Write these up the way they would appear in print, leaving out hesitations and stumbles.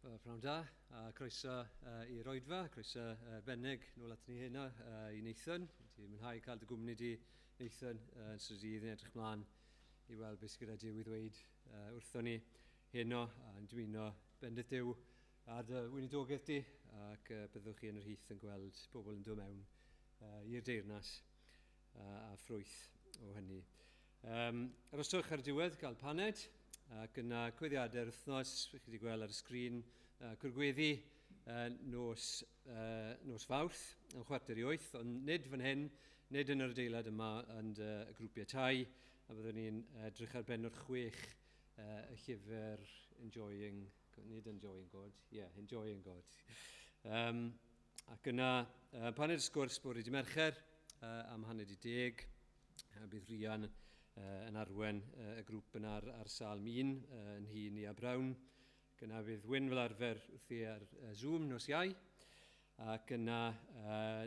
Pnawn da, a croeso i'r oedfa, croeso arbennig nôl at ni heno i Nathan. Ti'n mwynhau cael dy gwmni di, Nathan, yn sydd yn edrych mlaen i weld beth sydd gyda Duw i ddweud wrthon ni heno, a yn dymuno bendith Duw ar dy weinidogaeth di, ac byddwch chi yn yr hyth yn gweld pobl yn dod mewn i'r deyrnas a ffrwyth o hynny. Arhoswch ar y diwedd gael paned, ac yna cweddiadau'r wythnos, chi wedi gweld ar y sgrin, cwrgweddi nos Fawrth am 7:45, ond nid fan hyn, nid yn yr adeilad yma, ond y grwpiau tai, a byddwn ni'n edrych ar bennod 6 y llyfr Enjoying, nid Enjoying God, yeah, Enjoying God. Ac yna, paned sgwrs bore dydd Mercher am 9:30, bydd Rhian yn arwen y grŵp yna ar Salm 1 yn nhŷ Nia Brown. Ac yna fydd Wyn fel arfer wrthi ar Zoom nos Iau. Ac yna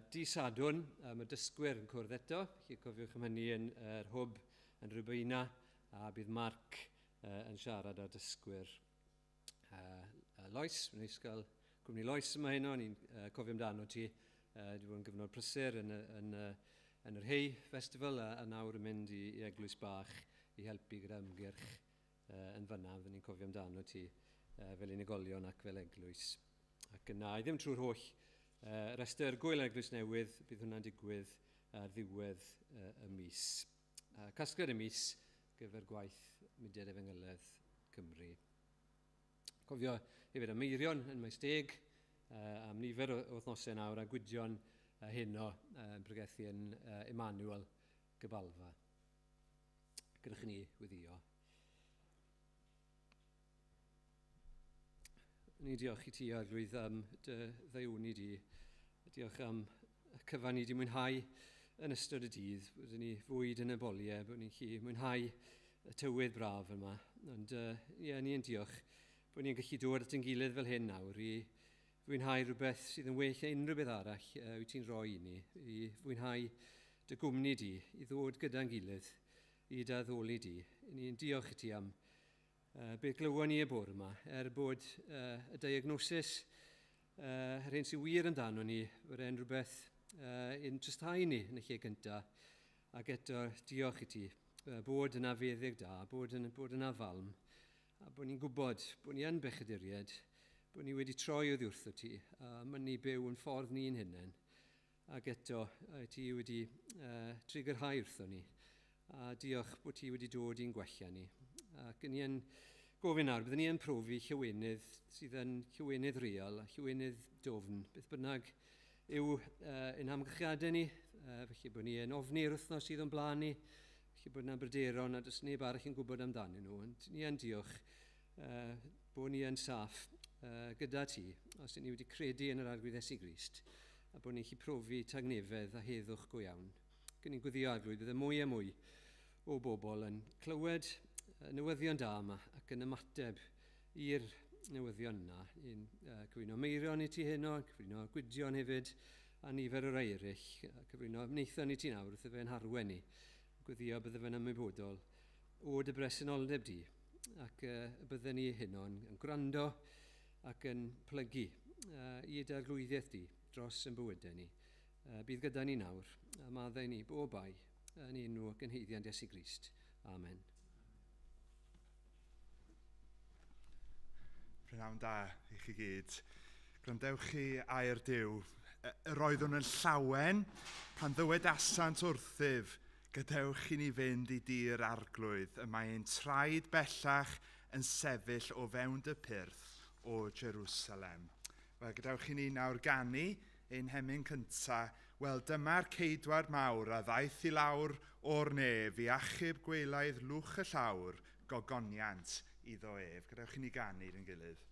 dydd Sadwrn, mae dysgwyr yn cwrdd eto. Felly cofiwch am hynny yn yr hwb yn Rhiwbeina, a bydd Mark yn siarad â dysgwyr. Lois, wnes gael gwmni Lois yma heno, ni'n cofio amdano ti. Wedi bod yn gyfnod prysur yn yr Hay Festival a nawr yn mynd i eglwys bach i helpu gyda ymgyrch yn fanna. Fyddwn ni'n cofio amdano ti fel unigolion ac fel eglwys. Ac yna, i ddim trwy'r holl restr gwyl eglwys newydd, bydd hwnna'n digwydd ar ddiwedd y mis. Casgliad y mis gyfer gwaith Mudiad Efengyledd Cymru. Cofio hefyd am Meirion yn Maes Deg, am nifer o wythnosau nawr, a Gwydion heno yn pregethu yn Emmanuel Gybalfa. Gadewch i ni weddïo. Ni diolch i ti, Arglwydd, am dy ddaioni di. Diolch am y cyfan ni wedi mwynhau yn ystod y dydd. Bod ni fwyd yn y boliau, bod ni'n gallu mwynhau y tywydd braf yma. Ond ie, ni yn diolch bod ni'n gallu dod at ein gilydd fel hyn nawr i fwynhau rhywbeth sydd yn well na unrhyw beth arall wyt ti'n rhoi i ni, i fwynhau dy gwmni di, i ddod gyda'n gilydd, i dy addoli di. Ni'n diolch i ti am beth glywon ni y bore yma, er bod y diagnosis, yr hyn sy'n wir amdano ni, bod e'n rhywbeth yn tristau ni yn y lle gyntaf, ac eto diolch i ti, bod yna feddyg da, bod yna falm, a bod ni'n gwybod bod ni yn bechaduriaid, bod ni wedi troi oddi wrtho ti, a mynnu byw yn ffordd ni'n hunain, ac eto ti wedi trigyrhau wrtho ni, a diolch bod ti wedi dod i'n gwella ni. Ac ni yn gofyn nawr, byddwn ni yn profi llawenydd sydd yn llawenydd real, a llawenydd dofn, beth bynnag yw ein hamgylchiadau ni, felly bod ni yn ofni'r wythnos sydd o'n blaen ni, felly bod yna bryderon a does neb arall yn gwybod amdanyn nhw, ond ni yn diolch bod ni yn saff gyda ti, os ni wedi credu yn yr Arglwydd Iesu Grist, a bod ni'n gallu profi tangnefedd a heddwch go iawn. Ac ni'n gweddio, Arglwydd, bydde mwy a mwy o bobl yn clywed newyddion da yma ac yn ymateb i'r newyddion yna. Ni'n cyflwyno Meirion i ti heno, cyflwyno Gwydion hefyd, a nifer o rai eraill, cyflwyno Nathan i ti nawr wrth fe'n harwen ni. Gweddio bydde fe'n ymwybodol o dy bresenoldeb di, ac bydden ni heno yn gwrando ac yn plygu i dy arglwyddiaeth di dros yn bywydau ni. Bydd gyda ni nawr, a maddau ni bob bai yn enw ac yn haeddiant Iesu Grist. Amen. Prynhawn da i chi gyd. Gwrandewch chi air Duw. Yr oeddwn yn llawen pan ddywedasant wrthyf, gadewch i ni fynd i dir Arglwydd, y mae ein traed bellach yn sefyll o fewn dy pyrth o Jerusalem. Wel, gadewch i ni nawr ganu ein hemyn cynta. Wel, dyma'r ceidwad mawr a ddaeth i lawr o'r nef i achub gwaelaidd lwch y llawr, gogoniant iddo ef. Gadewch i ni ganu yn gilydd.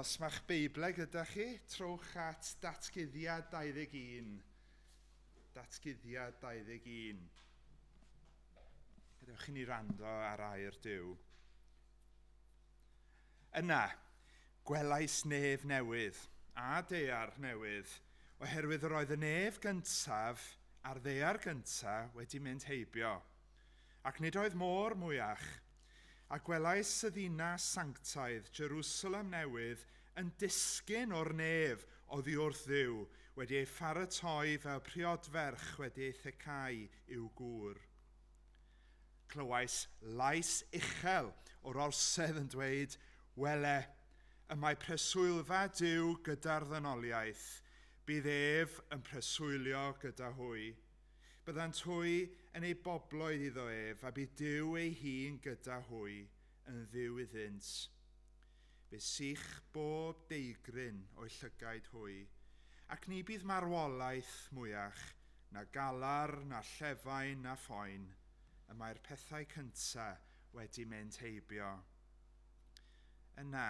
Wel, os mae'ch Beiblau gyda chi, trowch at Datguddiad 21. Datguddiad 21. Gadewch i ni wrando ar air Duw. Yna, gwelais nef newydd a daear newydd, oherwydd yr oedd y nef gyntaf a'r ddaear gyntaf wedi mynd heibio, ac nid oedd môr mwyach. A gwelais y ddinas sanctaidd, Jerusalem newydd, yn disgyn o'r nef oddi wrth Dduw, wedi ei pharatoi fel priodferch wedi ei thecau i'w gŵr. Clywais lais uchel o'r orsedd yn dweud, Wele, y mae preswylfa Duw gyda'r ddynoliaeth, bydd ef yn preswylio gyda hwy. Byddant hwy yn ei bobloedd iddo ef, a bydd Duw ei hun gyda hwy yn Dduw iddynt. Fe sych bob deigryn o'i llygaid hwy, ac ni bydd marwolaeth mwyach, na galar, na llefain, na phoen. Y mae'r pethau cyntaf wedi mynd heibio. Yna,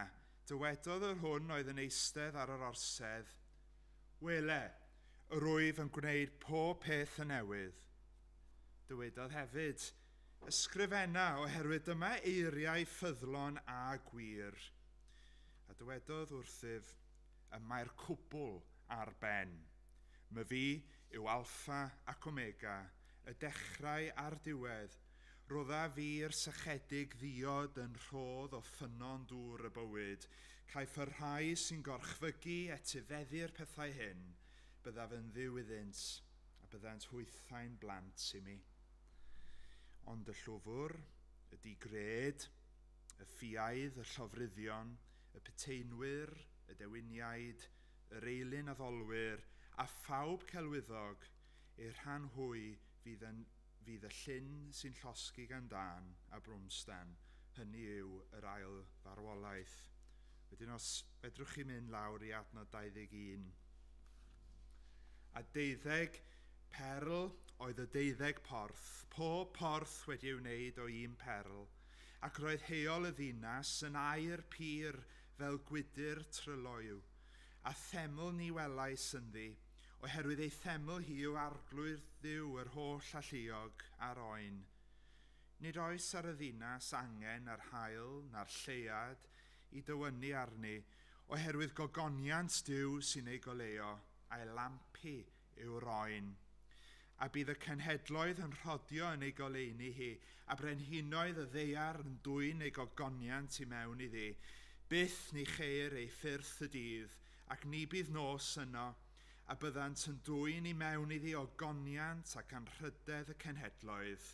dywedodd yr hwn oedd yn eistedd ar yr orsedd, Wele, yr wyf yn gwneud pob peth yn newydd. Dywedodd hefyd, ysgrifenna oherwydd dyma eiriau ffyddlon a gwir. A dywedodd wrthyf, y mae'r cwbl ar ben. Myfi yw Alpha ac Omega, y dechrau a'r diwedd. Rodda fi'r sychedig ddiod yn rhodd o ffynnon dŵr y bywyd. Caiff y rhai sy'n gorchfygu etifeddu'r pethau hyn, byddaf yn Dduw iddynt, a byddant hwythau'n blant i mi. Ond y llwfr, y digred, y ffiaidd, y llofruddion, y puteinwyr, y dewiniaid, yr eilun addolwyr, a phawb celwyddog, eu rhan hwy fydd, yn, fydd y llyn sy'n llosgi gan dân a brwmstan, hynny yw yr ail farwolaeth. Wedyn os fedrwch chi mynd lawr i adnod 21. A 12 perl oedd y 12 porth, pob porth wedi ei wneud o un perl, ac roedd heol y ddinas yn aur pur fel gwydr tryloyw, a theml ni welais ynddi, oherwydd ei theml hi yw arglwydd Dduw yr holl alluog a'r oen. Nid oes ar y ddinas angen na'r haul na'r lleuad i dywynnu arni, oherwydd gogoniant Duw sy'n ei goleuo, a'i lamp hi yw'r oen. A bydd y cenhedloedd yn rhodio yn ei goleuni hi, a brenhinoedd y ddaear yn dwyn ei gogoniant i mewn iddi. Byth ni cheir ei ffyrth y dydd, ac ni bydd nos yno, a byddant yn dwyn i mewn iddi ogoniant ac anrhydedd y cenhedloedd.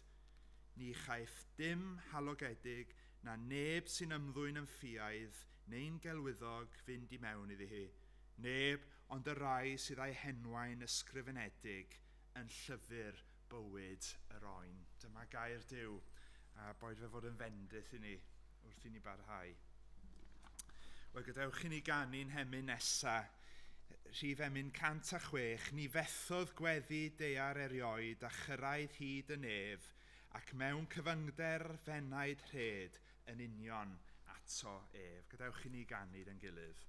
Ni chaiff dim halogedig na neb sy'n ymddwyn yn ffiaidd neu'n gelwyddog fynd i mewn iddi hi. Neb ond y rhai sydd â'i henwau'n ysgrifenedig yn llyfr bywyd yr oen. Dyma gair Duw, a boed fe fod yn fendith i ni wrth i ni barhau. Wel, gadewch i ni ganu'n hemyn nesa. Rhif emyn 106, ni fethodd gweddi daear erioed a chyrraedd hyd y nef, ac mewn cyfyngder fenaid rhed yn union ato ef. Gadewch i ni ganu yn gilydd.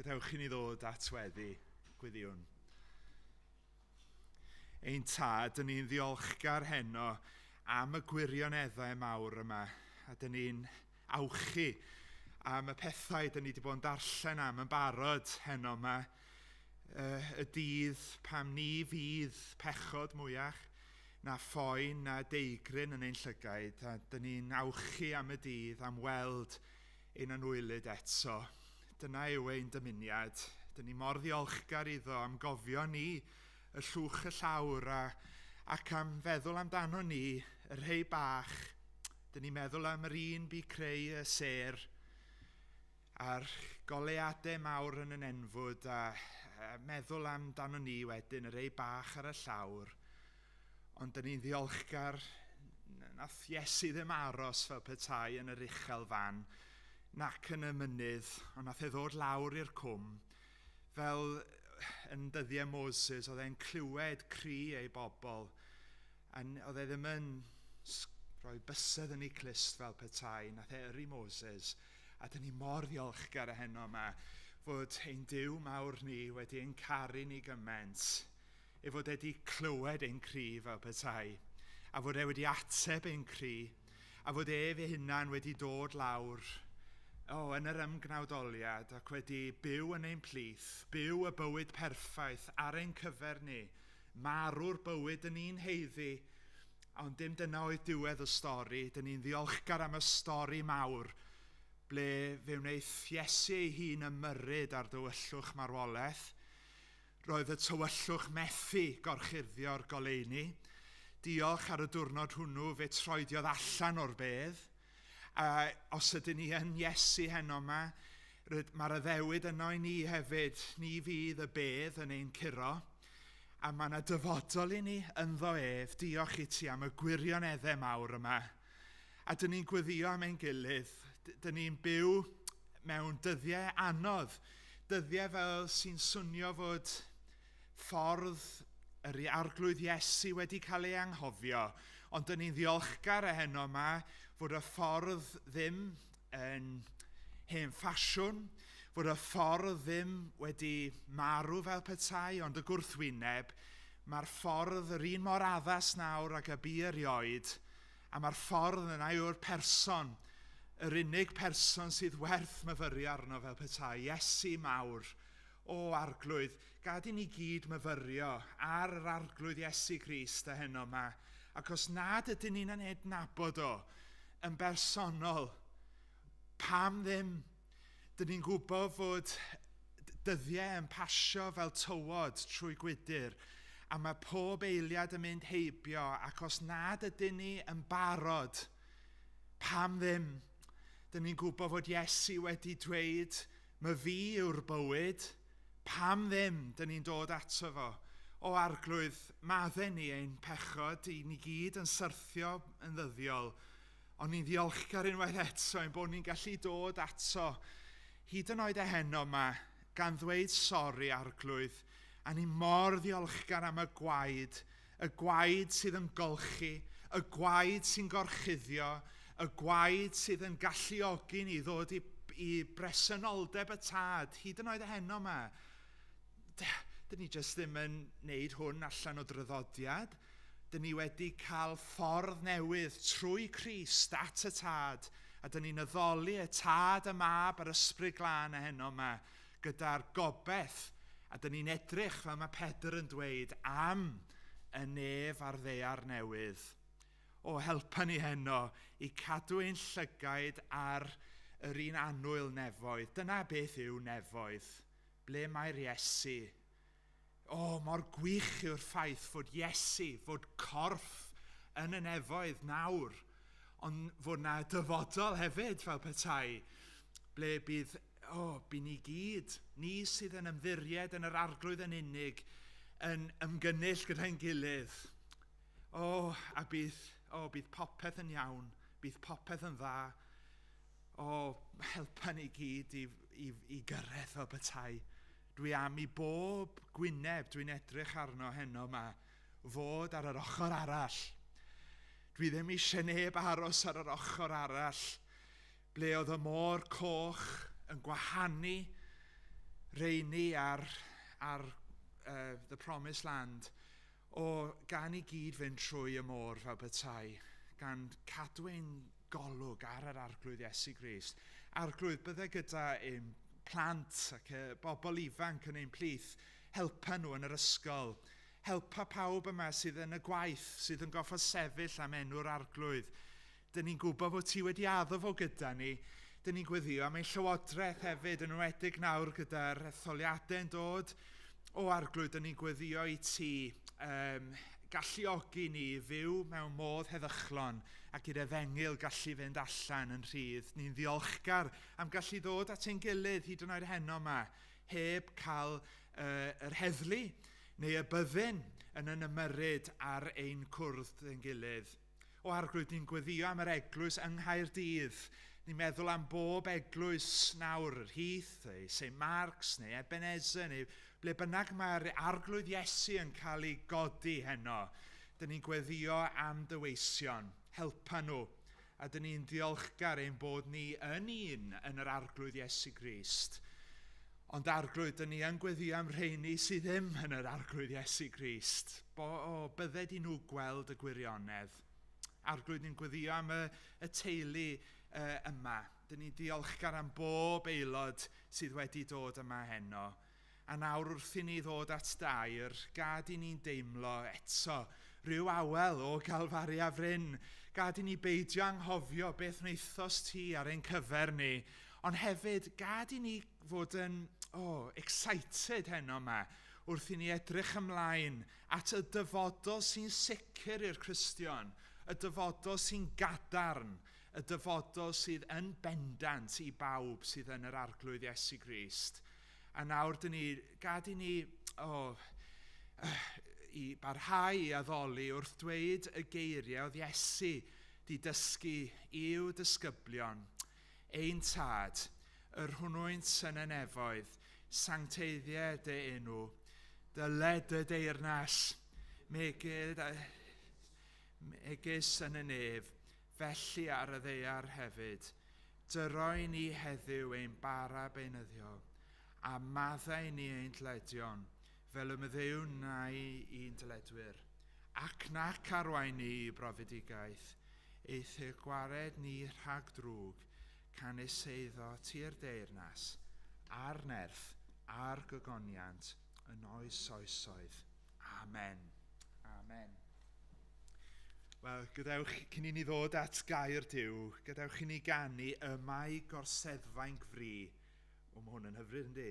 Gadewch i ni ddod at weddi, gweddiwn. Ein tad, dyn ni'n ddiolchgar heno am y gwirioneddau mawr yma, a dyn ni'n awchu am y pethau dyn ni wedi bod yn darllen am yn barod heno yma, y dydd pam ni fydd pechod mwyach, na phoen, na deigryn yn ein llygaid, a dyn ni'n awchu am y dydd, am weld ein anwylyd eto. Dyna yw ein dymuniad. Dyn ni mor ddiolchgar iddo am gofio ni y llwch y llawr a, ac am feddwl amdano ni, y rhai bach. Dyn ni'n meddwl am yr un bu creu y sêr a'r goleuadau mawr yn yn enfwd a, a meddwl amdano ni wedyn, y rhai bach ar y llawr. Ond dyn ni'n ddiolchgar nath Iesu ddim aros fel petai yn yr uchel fan, nac yn y mynydd, ond nath e ddod lawr i'r cwm. Fel yn dyddiau Moses, oedd e'n clywed cri ei bobl, a oedd e ddim yn rhoi bysedd yn ei clust fel petai, nath e yrru Moses. A dyn ni mor ddiolchgar y heno yma fod ein Duw mawr ni wedi ein caru ni gymaint, ei fod e wedi clywed ein cri fel petai, a fod e wedi ateb ein cri, a fod ef ei hunan wedi dod lawr o, yn yr ymgnawdoliad ac wedi byw yn ein plith, byw y bywyd perffaith ar ein cyfer ni, marw'r bywyd yn ni'n heiddi, ond dim dyna oedd diwedd y stori. Dyn ni'n ddiolchgar am y stori mawr, ble fe wnaeth Iesu ei hun ymyrryd ar dywyllwch marwolaeth. Roedd y tywyllwch methu gorchuddio'r goleuni. Diolch ar y diwrnod hwnnw fe troediodd allan o'r bedd. A os ydyn ni yn Iesu heno yma, mae'r addewid yno i ni hefyd. Ni fydd y bedd yn ein curo. A mae yna dyfodol i ni ynddo ef. Diolch i ti am y gwirioneddau mawr yma. A dyn ni'n gweddio am ein gilydd. Dyn ni'n byw mewn dyddiau anodd. Dyddiau fel sy'n swnio fod ffordd yr arglwydd Iesu wedi cael ei anghofio. Ond dyn ni'n ddiolchgar y heno yma fod y ffordd ddim yn hen ffasiwn, fod y ffordd ddim wedi marw fel petai, ond y gwrthwyneb, mae'r ffordd yr un mor addas nawr ag y bu erioed, a mae'r ffordd yna yw'r person, yr unig person sydd werth myfyrio arno fel petai, Iesu mawr, o arglwydd, gad i ni gyd myfyrio ar yr arglwydd Iesu Grist a heno yma, ac os nad ydyn ni'n adnabod o yn bersonol, pam ddim? Dyn ni'n gwybod fod dyddiau yn pasio fel tywod trwy gwydr, a mae pob eiliad yn mynd heibio, ac os nad ydyn ni yn barod, pam ddim? Dyn ni'n gwybod fod Iesu wedi dweud, "My fi yw'r bywyd," pam ddim dyn ni'n dod ato fo? O arglwydd, maddau ni ein pechod, i ni gyd yn syrthio yn ddyddiol, ond ni'n ddiolchgar unwaith eto ein bod ni'n gallu dod ato hyd yn oed y heno yma, gan ddweud sori arglwydd, a ni mor ddiolchgar am y gwaed sydd yn golchi, y gwaed sy'n gorchuddio, y gwaed sydd yn galluogi ni ddod i, i bresenoldeb y tad, hyd yn oed y heno yma. Dyn ni jyst ddim yn neud hwn allan o draddodiad. Dyn ni wedi cael ffordd newydd trwy Crist at y tad, a dyn ni'n addoli y tad, y mab a'r ysbryd glân y heno yma gyda'r gobeith, a dyn ni'n edrych, fel mae Pedr yn dweud, am y nef a'r ddaear newydd. O, helpa ni heno i cadw ein llygaid ar yr un annwyl nefoedd. Dyna beth yw nefoedd. Ble mae'r Iesu? O, mor gwych yw'r ffaith fod Iesu, fod corff yn y nefoedd nawr, ond fod na dyfodol hefyd fel petai, ble bydd, o, bydd ni gyd, ni sydd yn ymddiried yn yr arglwydd yn unig, yn ymgynnull gyda'n gilydd. O, a bydd, o, bydd popeth yn iawn, bydd popeth yn dda. O, helpa ni gyd i, i, i gyrraedd fel petai. Dwi am i bob gwyneb dwi'n edrych arno heno yma fod ar yr ochr arall. Dwi ddim eisiau neb aros ar yr ochr arall, ble oedd y môr coch yn gwahanu rheini ar The Promised Land, o gan i gyd fynd trwy y môr fel petai, gan cadw ein golwg ar yr Arglwydd Iesu Grist. Arglwydd, bydde gyda ein plant ac y bobl ifanc yn ein plith, helpa nhw yn yr ysgol, helpa pawb yma sydd yn y gwaith, sydd yn goffo sefyll am enw'r Arglwydd. Dyn ni'n gwybod fod ti wedi addo fo gyda ni. Dyn ni'n gweddio am ein llywodraeth hefyd, yn enwedig nawr gyda'r etholiadau'n dod. O Arglwydd, dyn ni'n gweddio i ti galluogi ni fyw mewn modd heddychlon ac i'r efengyl gallu fynd allan yn rhydd. Ni'n ddiolchgar am gallu ddod at ein gilydd hyd yn oed heno yma, heb cael yr heddlu neu y byddin yn yn ymyrryd ar ein cwrdd ein gilydd. O Arglwydd, ni'n gweddio am yr eglwys yng Nghaerdydd. Ni'n meddwl am bob eglwys nawr, yr Heath, neu St Mark's, neu Ebenezer, neu ble bynnag mae'r Arglwydd Iesu yn cael ei godi heno. Dyn ni'n gweddio am dy weision, helpa nhw, a dyn ni'n diolchgar ein bod ni yn un yn yr Arglwydd Iesu Grist. Ond Arglwydd, dyn ni yn gweddio am rheini sydd ddim yn yr Arglwydd Iesu Grist. Bydded i nhw gweld y gwirionedd. Arglwydd, ni'n gweddio am y teulu yma. Dyn ni'n diolchgar am bob aelod sydd wedi dod yma heno. A nawr wrth i ni ddod at dair, gad i ni'n deimlo eto rhyw awel o Galfaria Fryn. Gad i ni beidio anghofio beth wnaethost ti ar ein cyfer ni. Ond hefyd, gad i ni fod yn excited heno yma wrth i ni edrych ymlaen at y dyfodol sy'n sicr i'r Cristion, y dyfodol sy'n gadarn, y dyfodol sydd yn bendant i bawb sydd yn yr Arglwydd Iesu Grist. A nawr dyn ni, gad i ni i barhau i addoli wrth dweud y geiriau oedd Iesu di dysgu i'w disgyblion. Ein tad, yr hwnnwynt yn y nefoedd, sancteiddiau dy enw, dyled dy deyrnas, megis yn y nef, felly ar y ddaear hefyd. Dyroi ni heddiw ein bara beunyddiol, a maddau ni ein dyledion, fel y maddeuwn nai i'n dyledwyr. Ac nac arwain ni i brofedigaeth, eithr gwared ni rhag drwg, canys eiddo ti'r deyrnas, a'r nerth, a'r gogoniant, yn oes oesoedd. Amen. Amen. Wel, gadewch cyn i ni ddod at gair Duw, gadewch i ni ganu y mae gorseddfainc fri. O, mae hwn yn hyfryd, yndi?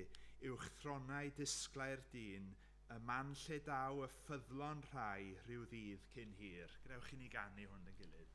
Uwch thronau disglair dyn, y man lle daw y ffyddlon rhai rhyw ddydd cyn hir. Gadewch i ni ganu hwn yn gilydd.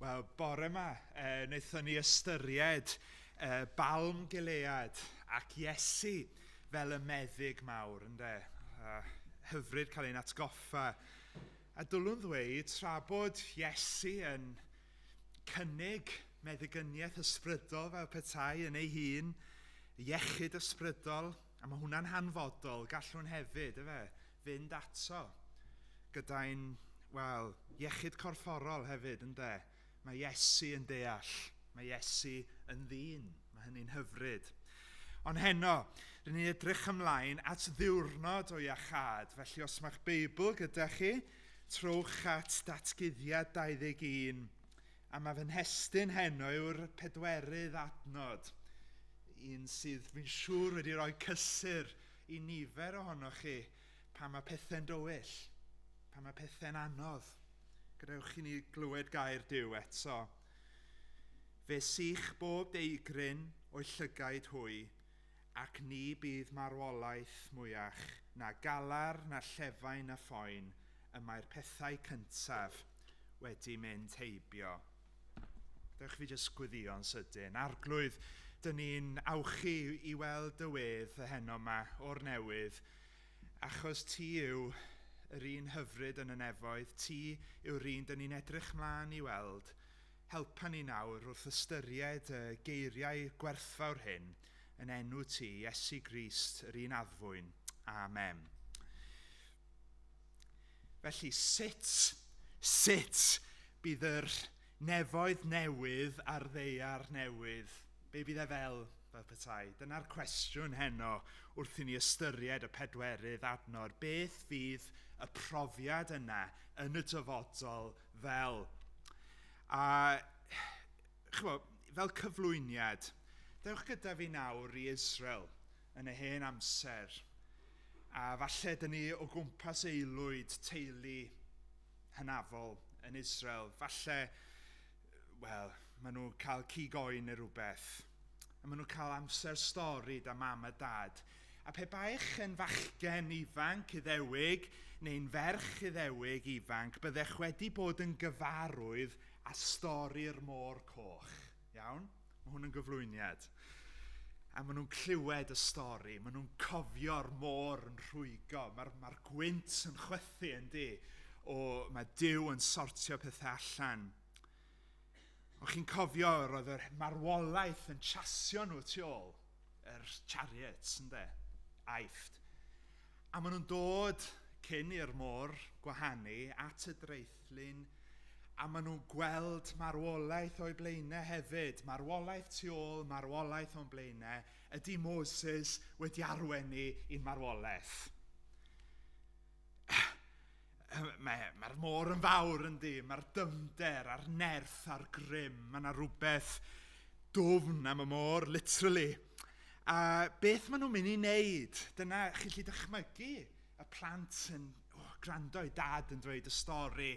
Wel, bore yma, e, wnaethon ni ystyried e, Balm Gilead ac Iesu fel y meddyg mawr, ynde? Hyfryd cael ein atgoffa. A dylwn ddweud, tra bod Iesu yn cynnig meddygyniaeth ysbrydol fel petai yn ei hun, iechyd ysbrydol, a mae hwnna'n hanfodol, gallwn hefyd, efe, fynd ato gyda'n, wel, iechyd corfforol hefyd, ynde? Mae Iesu yn deall, mae Iesu yn ddyn, mae hynny'n hyfryd. Ond heno, rydyn ni'n edrych ymlaen at ddiwrnod o iachâd, felly os mae'ch Beibl gyda chi, trowch at Datguddiad 21, a mae fy nhestun heno yw'r pedwerydd adnod, un sydd fi'n siŵr wedi rhoi cysur i nifer ohonoch chi pan mae pethau'n dywyll, pan mae pethau'n anodd. Gadewch i ni glywed gair Duw eto. Fe sych bob deigryn o'i llygaid hwy, ac ni bydd marwolaeth mwyach, na galar, na llefain, na phoen, y mae'r pethau cyntaf wedi mynd heibio. Dewch fi jyst gweddïo'n sydyn. Arglwydd, dyn ni'n awchu i weld dy wedd y heno yma o'r newydd, achos ti yw yr un hyfryd yn y nefoedd, ti yw'r un dyn ni'n edrych mlaen i weld. Helpa ni nawr wrth ystyried y geiriau gwerthfawr hyn yn enw ti, Iesu Grist, yr un addfwyn. Amen. Felly, sut, sut bydd yr nefoedd newydd a'r ddaear newydd? Be bydd e fel, fel petai? Dyna'r cwestiwn heno wrth i ni ystyried y pedwerydd adnod. Beth fydd y profiad yna yn y dyfodol fel? A chymod, fel cyflwyniad, dewch gyda fi nawr i Israel yn y hen amser. A falle dyn ni o gwmpas aelwyd teulu hynafol yn Israel. Falle, wel, maen nhw'n cael cig oen neu rhywbeth. A maen nhw'n cael amser stori da mam a dad. A pe baech yn fachgen ifanc Iddewig neu'n ferch Iddewig ifanc, byddech wedi bod yn gyfarwydd â stori'r Môr Coch. Iawn? Mae hwn yn gyflwyniad. A maen nhw'n clywed y stori, maen nhw'n cofio'r môr yn rhwygo, mae'r mae gwynt yn chwythu yn di, o, mae Duw yn sortio pethau allan. O chi'n cofio, roedd yr marwolaeth yn chasio nhw tu ôl, yr chariots, ynddo, Aifft. A maen nhw'n dod cyn i'r môr gwahanu at y draethlin, a maen nhw'n gweld marwolaeth o'u blaenau hefyd. Marwolaeth tu ôl, marwolaeth o'n blaenau. Ydy Moses wedi arwain ni i'n marwolaeth? Mae'r mae môr yn fawr yndi, mae'r dyfnder a'r nerth a'r grym, mae yna rhywbeth dwfn am y môr, literally. A beth maen nhw'n mynd i wneud? Dyna, chi'n gallu dychmygu y plant yn oh, gwrando i dad yn dweud y stori.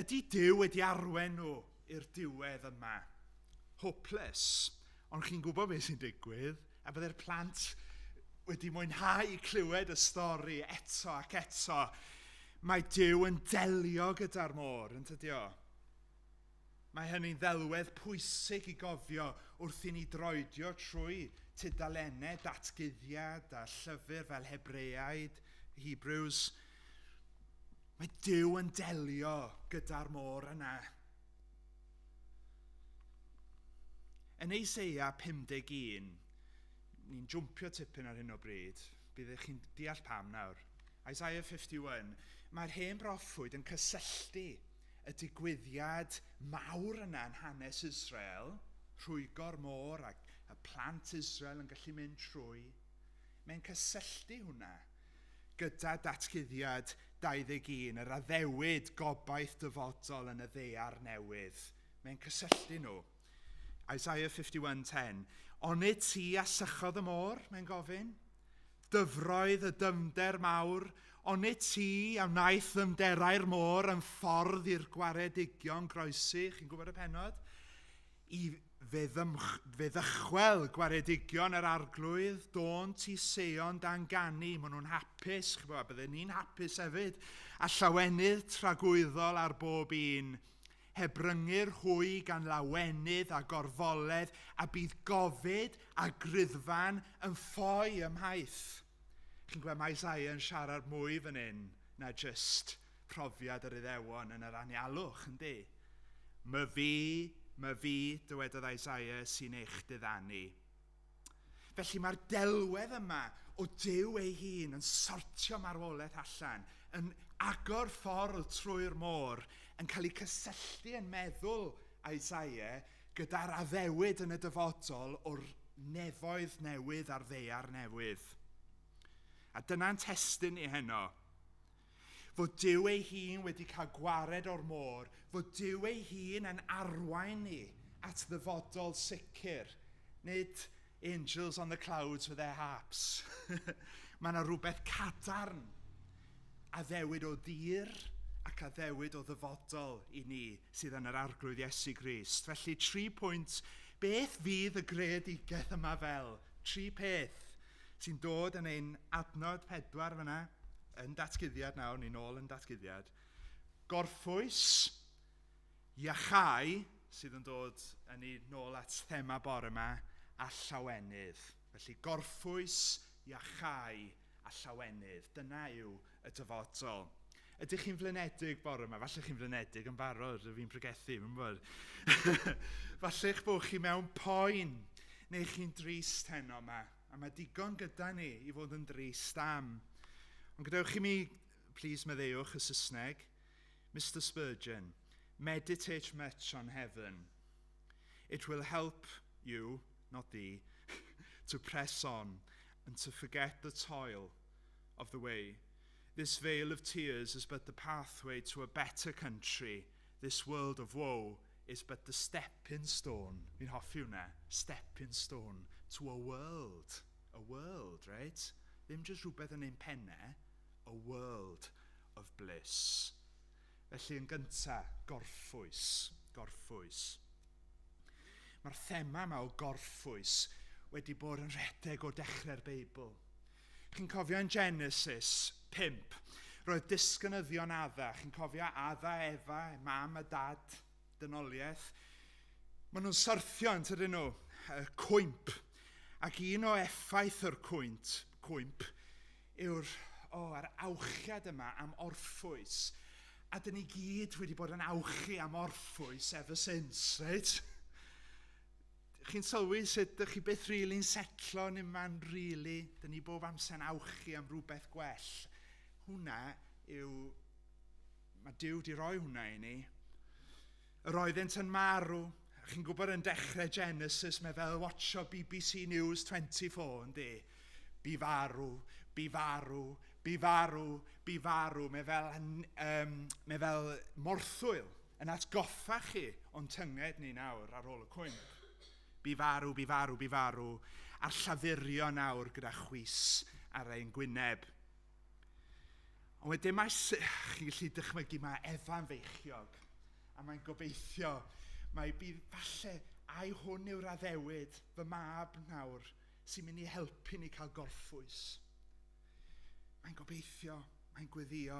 Ydy Duw wedi arwain nhw i'r diwedd yma? Hopeless. Ond chi'n gwybod beth sy'n digwydd, a byddai'r plant wedi mwynhau clywed y stori eto ac eto. Mae Duw yn delio gyda'r môr, yn tydio? Mae hynny'n ddelwedd pwysig i gofio wrth i ni droedio trwy tudalennau datguddiad a llyfr fel Hebreaid, Hebrews. Mae Duw yn delio gyda'r môr yna. Yn Eiseia 51, ni'n jwmpio tipyn ar hyn o bryd, bydd chi'n deall pam nawr. Isaiah 51, mae'r hen broffwyd yn cysylltu y digwyddiad mawr yna yn hanes Israel, rhwygo'r môr ac y plant Israel yn gallu mynd trwy, mae'n cysylltu hwnna gyda datguddiad 21, yr addewid gobaith dyfodol yn y ddaear newydd. Mae'n cysylltu nhw. Isaiah 51:10. Onid ti a sychodd y môr, mae'n gofyn? Dyfroedd y dyfnder mawr, onid ti a wnaeth ddyfnderau'r môr yn ffordd i'r gwaredigion groesi, chi'n gwybod y pennod? I fe, ddymch, fe ddychwel gwaredigion yr arglwydd, dônt i Seion dan ganu, maen nhw'n hapus, chi'n gwybod, bydden ni'n hapus hefyd, a llawenydd tragwyddol ar bob un. Hebryngir hwy gan lawenydd a gorfoledd a bydd gofid a griddfan yn ffoi ymhaith. Chi'n gweld mae Isaiah yn siarad mwy fan hyn na jyst profiad yr Iddewon yn yr anialwch, yndi? My fi, my fi, dywedodd Isaiah, sy'n eich diddanu. Felly mae'r delwedd yma o Duw ei hun yn sortio marwolaeth allan, yn agor ffordd trwy'r môr, yn cael ei cysylltu yn meddwl Isaiah gyda'r addewid yn y dyfodol o'r nefoedd newydd a'r ddaear newydd. A dyna'n testun ni heno. Fod Duw ei hun wedi cael gwared o'r môr, fod Duw ei hun yn arwain ni at ddyfodol sicr, nid angels on the clouds with their harps. Mae yna rhywbeth cadarn addewid o dir ac addewid o ddyfodol i ni sydd yn yr Arglwydd Iesu Grist. Felly, 3 pwynt, beth fydd y greadigaeth yma fel? Tri peth sy'n dod yn ein adnod 4 fyna, yn Datguddiad nawr, ni'n ôl yn Datguddiad. Gorffwys, iachau, sydd yn dod yn ni nôl at thema bore yma, a llawenydd. Felly gorffwys, iachau a llawenydd. Dyna yw y dyfodol. Ydych chi'n flinedig bore yma? Falle chi'n flinedig yn barod, fi'n pregethu, fi'n bod. Falle eich bod chi mewn poen, neu chi'n drist heno yma. A mae digon gyda ni i fod yn drist am. Ond gadewch i mi, please meddeuwch y Saesneg, Mr Spurgeon, "Meditate much on heaven. It will help you, not thee, to press on and to forget the toil of the way. This vale of tears is but the pathway to a better country. This world of woe is but the stepping stone." Fi'n hoffi hwnna. Stepping stone to a world. A world, right? Ddim jyst rhywbeth yn ein pennau. A world of bliss. Felly yn gyntaf, gorffwys. Gorffwys. Mae'r thema yma o gorffwys wedi bod yn rhedeg o dechrau'r Beibl. Chi'n cofio yn Genesis 5, roedd disgynyddion Adda. Chi'n cofio Adda, Efa, mam a dad, dynoliaeth. Maen nhw'n syrthio yn tydyn nhw, y cwymp. Ac un o effaith yr cwymp yw'r oh, yr awchiad yma am orffwys. A dyn ni gyd wedi bod yn awchu am orffwys ever since, right? Chi'n sylwi sut ydych chi byth really'n setlo yn unman really? Dyn ni bob amser yn awchu am rhywbeth gwell. Hwna yw... Mae Duw di roi hwnna i ni. Yr oeddent yn marw. Chi'n gwybod yn dechrau Genesis, mae fel watcho BBC News 24, yndi? Bu farw, bu farw, bu farw, bu farw. Mae fel morthwyl yn atgoffa chi o'n tynged ni nawr ar ôl y cwymp. Bu farw, bu farw, bu farw, a'r llafurio nawr gyda chwys ar ein gwyneb. Ond wedyn mae, chi'n gallu dychmygu, mae Efa'n feichiog, a mae'n gobeithio, mae bydd falle, ai hwn yw'r addewid, fy mab nawr, sy'n mynd i helpu ni cael gorffwys. Mae'n gobeithio, mae'n gweddio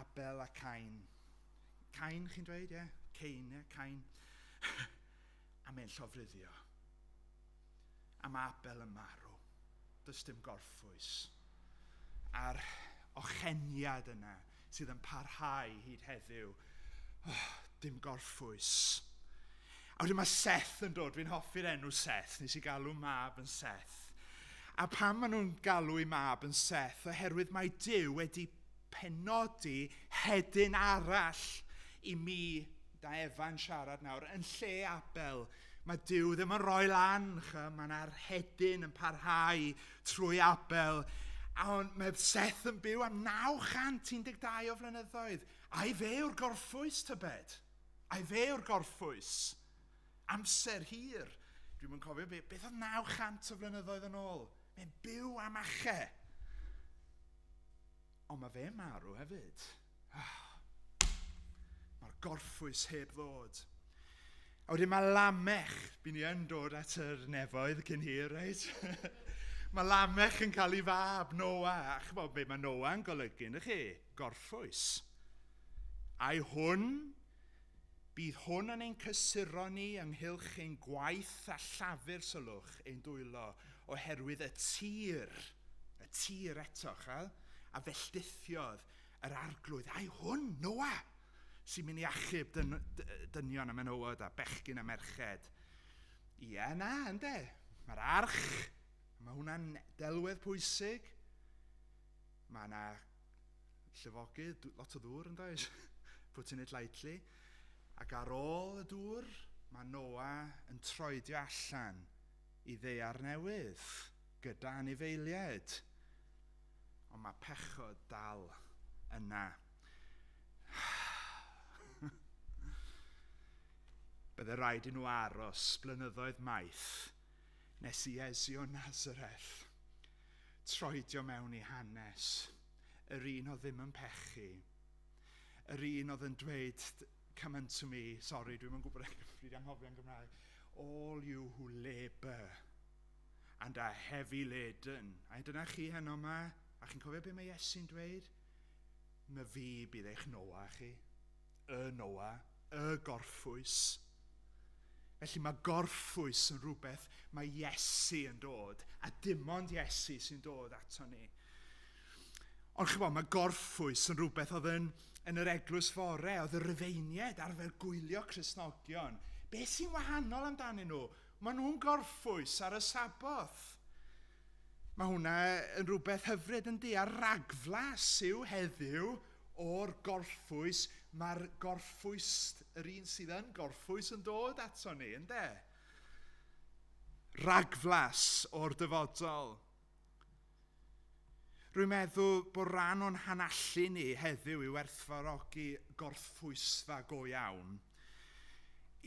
Abel a Cain. Cain, chi'n dweud, ie? Cain, ie? Cain. A mae'n llofruddio. A mae Abel yn marw. Does dim gorffwys. A'r ocheniad yna sydd yn parhau hyd heddiw. Oh, dim gorffwys. A wedyn mae Seth yn dod, fi'n hoffi'r enw Seth, nes i galw mab yn Seth. A pam maen nhw'n galw i mab yn Seth? Oherwydd mae Duw wedi penodi hedyn arall i mi, da Efa'n siarad nawr, yn lle Abel. Mae Duw ddim yn rhoi lan, mae yna'r hedyn yn parhau trwy Abel. A on, mae Seth yn byw am 912 o flynyddoedd. Ai fe yw'r gorffwys, tybed? Ai fe yw'r gorffwys? Amser hir. Dwi'm yn cofio beth oedd 900 o flynyddoedd yn ôl. Mae'n byw am ache. Ond mae fe'n marw hefyd. Mae'r gorffwys heb ddod. A wedyn mae Lamech, by ni yn dod at yr nefoedd cyn hir, reit? Mae Lamech yn cael ei fab, Noah. A chybod beth mae Noah yn golygu, ydych chi? Gorffwys. Ai hwn Bydd hwn yn ein cysuro ni ynghylch ein gwaith a llafur, sylwch, ein dwylo, oherwydd y tir eto, chael, a felldithiodd yr Arglwydd. Ai hwn, Noa, sy'n mynd i achub dynion a menywod a bechgyn a merched. Ie, na, ynde. Mae'r arch, mae hwnna'n delwedd pwysig. Mae yna llifogydd, lot o ddŵr yn does? Putting it lightly. Ac ar ôl y dŵr, mae Noa yn troedio allan i ddaear newydd gyda anifeiliaid. Ond mae pechod dal yna. Bydde rhaid i nhw aros blynyddoedd maith nes i Iesu o Nazareth troedio mewn i hanes, yr un oedd ddim yn pechu, yr un oedd yn dweud, "Come unto me," sorry, dwi'm yn gwybod, dwi wedi anghofio yn Gymraeg, "all you who labour and are heavy laden." A dyna chi heno yma, a chi'n cofio beth mae Iesu'n dweud? Mae fi bydd eich Noa chi. Y Noa, y gorffwys. Felly mae gorffwys yn rhywbeth mae Iesu yn dod, a dim ond Iesu sy'n dod ato ni. Ond chybod, mae gorffwys yn rhywbeth oedd yn yr eglwys fore, oedd y Rufeiniaid arfer gwylio Cristnogion. Be sy'n wahanol amdanyn nhw? Maen nhw'n gorffwys ar y Saboth. Mae hwnna yn rhywbeth hyfryd yn di, a ragflas yw heddiw o'r gorffwys. Mae'r gorffwys, yr un sydd yn gorffwys yn dod ato ni, ynde? Ragflas o'r dyfodol. Rwy'n meddwl bod rhan o'n hanallu ni heddiw i werthfawrogi gorffwysfa go iawn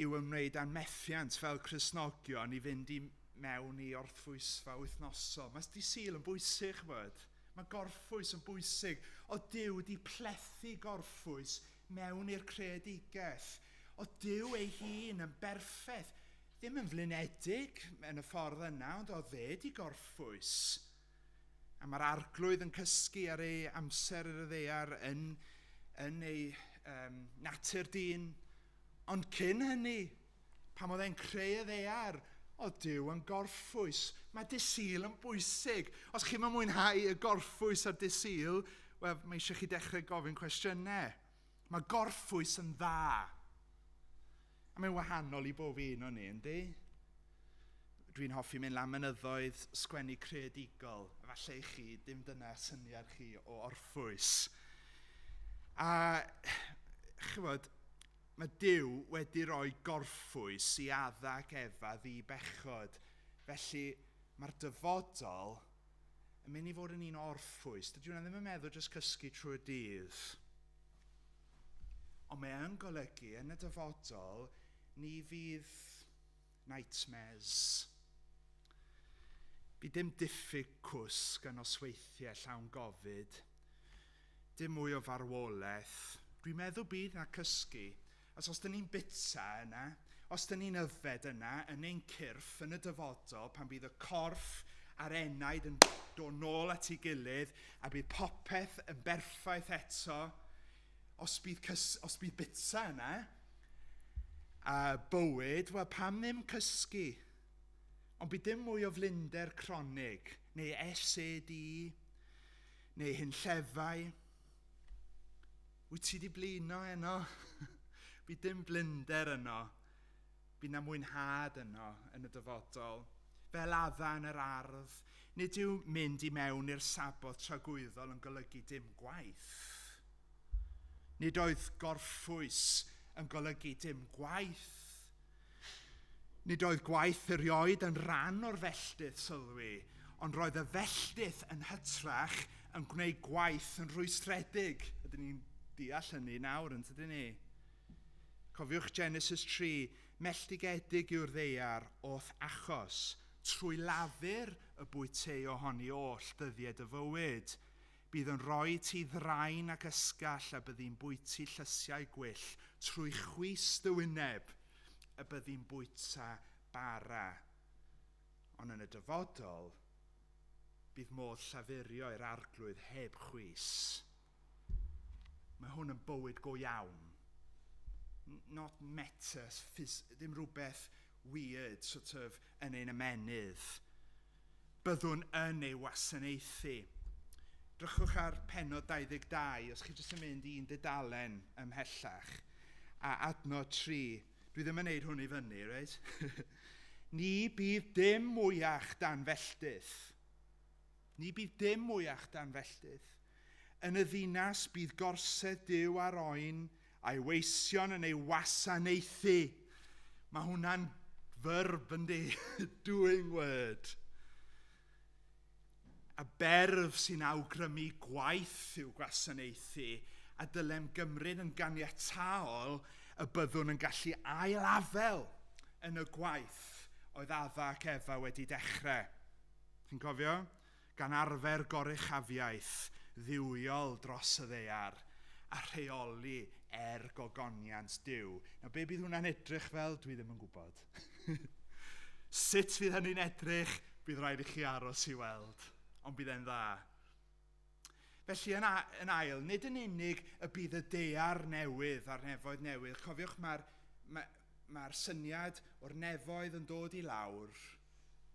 yw ymwneud â'n methiant fel Cristnogion i fynd i mewn i orffwysfa wythnosol. Mae dydd Sul yn bwysig, chybod. Mae gorffwys yn bwysig. O Duw wedi plethu gorffwys mewn i'r creadigaeth. O Duw ei hun yn berffaith. Ddim yn flinedig yn y ffordd yna, ond oedd e 'di gorffwys. A mae'r Arglwydd yn cysgu ar ei amser ar y ddaear yn ei natur dyn. Ond cyn hynny, pan oedd e'n creu y ddaear, o Duw yn gorffwys. Mae dydd Sul yn bwysig. Os chi'n mwynhau y gorffwys ar dydd Sul, wel, mae eisiau chi dechrau gofyn cwestiynau. Mae gorffwys yn dda. A mae'n wahanol i bob un o'n ni, yndi? Dwi'n hoffi mynd lan mynyddoedd, sgwennu creadigol. A falle i chi, dim dyna syniad chi o orffwys. A, chybod, mae Duw wedi rhoi gorffwys i Adda ac Efa ddi-bechod. Felly, mae'r dyfodol yn mynd i fod yn un o orffwys. Dydy hwnna ddim yn meddwl jyst cysgu trwy'r dydd. Ond mae yn golygu yn y dyfodol ni fydd nightmares. Bydd dim diffyg cwsg a nosweithiau llawn gofid. Dim mwy o farwolaeth. Dwi'n meddwl bydd na cysgu. Os dyn ni'n byta yna, os dyn ni'n yfed yna, yn ein cyrff, yn y dyfodol, pan bydd y corff a'r enaid yn dod nôl at ei gilydd, a bydd popeth yn berffaith eto, os bydd byta yna, a bywyd, wel pam ddim cysgu? Ond bydd dim mwy o flinder cronig, neu SAD, neu hunllefau. Wyt ti wedi blino heno? Bydd dim blinder yno. Bydd na mwynhad yno yn y dyfodol. Fel Adda yn yr ardd, nid yw mynd i mewn i'r Saboth tragwyddol yn golygu dim gwaith. Nid oedd gorffwys yn golygu dim gwaith. Nid oedd gwaith erioed yn rhan o'r felltith, sylwi, ond roedd y felltith yn hytrach yn gwneud gwaith yn rhwystredig. Ydyn ni'n deall hynny nawr, yn tydyn ni? Cofiwch Genesis 3, melltigedig yw'r ddaear o'th achos, trwy lafur y bwytei ohoni oll dyddiau dy fywyd. Bydd yn rhoi ti ddrain ac ysgall a byddi'n bwyty llysiau gwyllt trwy chwys dy wyneb y byddi'n bwyta bara. Ond yn y dyfodol, bydd modd llafurio i'r Arglwydd heb chwys. Mae hwn yn bywyd go iawn. Not meta, ddim rhywbeth weird, sort of, yn ein ymenydd. Byddwn yn ei wasanaethu. Drychwch ar penod 22, os chi jyst yn mynd un dudalen ymhellach, a adnod 3. Dwi ddim yn neud hwn i fyny, reit? Ni bydd dim mwyach dan felltith. Ni bydd dim mwyach dan felltith. Yn y ddinas bydd gorsedd Duw ar oen a'i weision yn ei wasanaethu. Mae hwnna'n verb, yndi? Doing word. A berf sy'n awgrymu gwaith i'w gwasanaethu, a dylem gymryd yn ganiataol y byddwn yn gallu ail-afel yn y gwaith oedd Adda ac Efa wedi dechrau. Chi'n cofio? Gan arfer goruchafiaeth dduwiol dros y ddaear a rheoli er gogoniant Duw. Nawr, be bydd hwnna'n edrych fel? Dwi ddim yn gwybod. Sut fydd hynny'n edrych? Bydd rhaid i chi aros i weld, ond bydd e'n dda. Felly, yn ail, nid yn unig y bydd y daear newydd a'r nefoedd newydd. Cofiwch, mae'r syniad o'r nefoedd yn dod i lawr.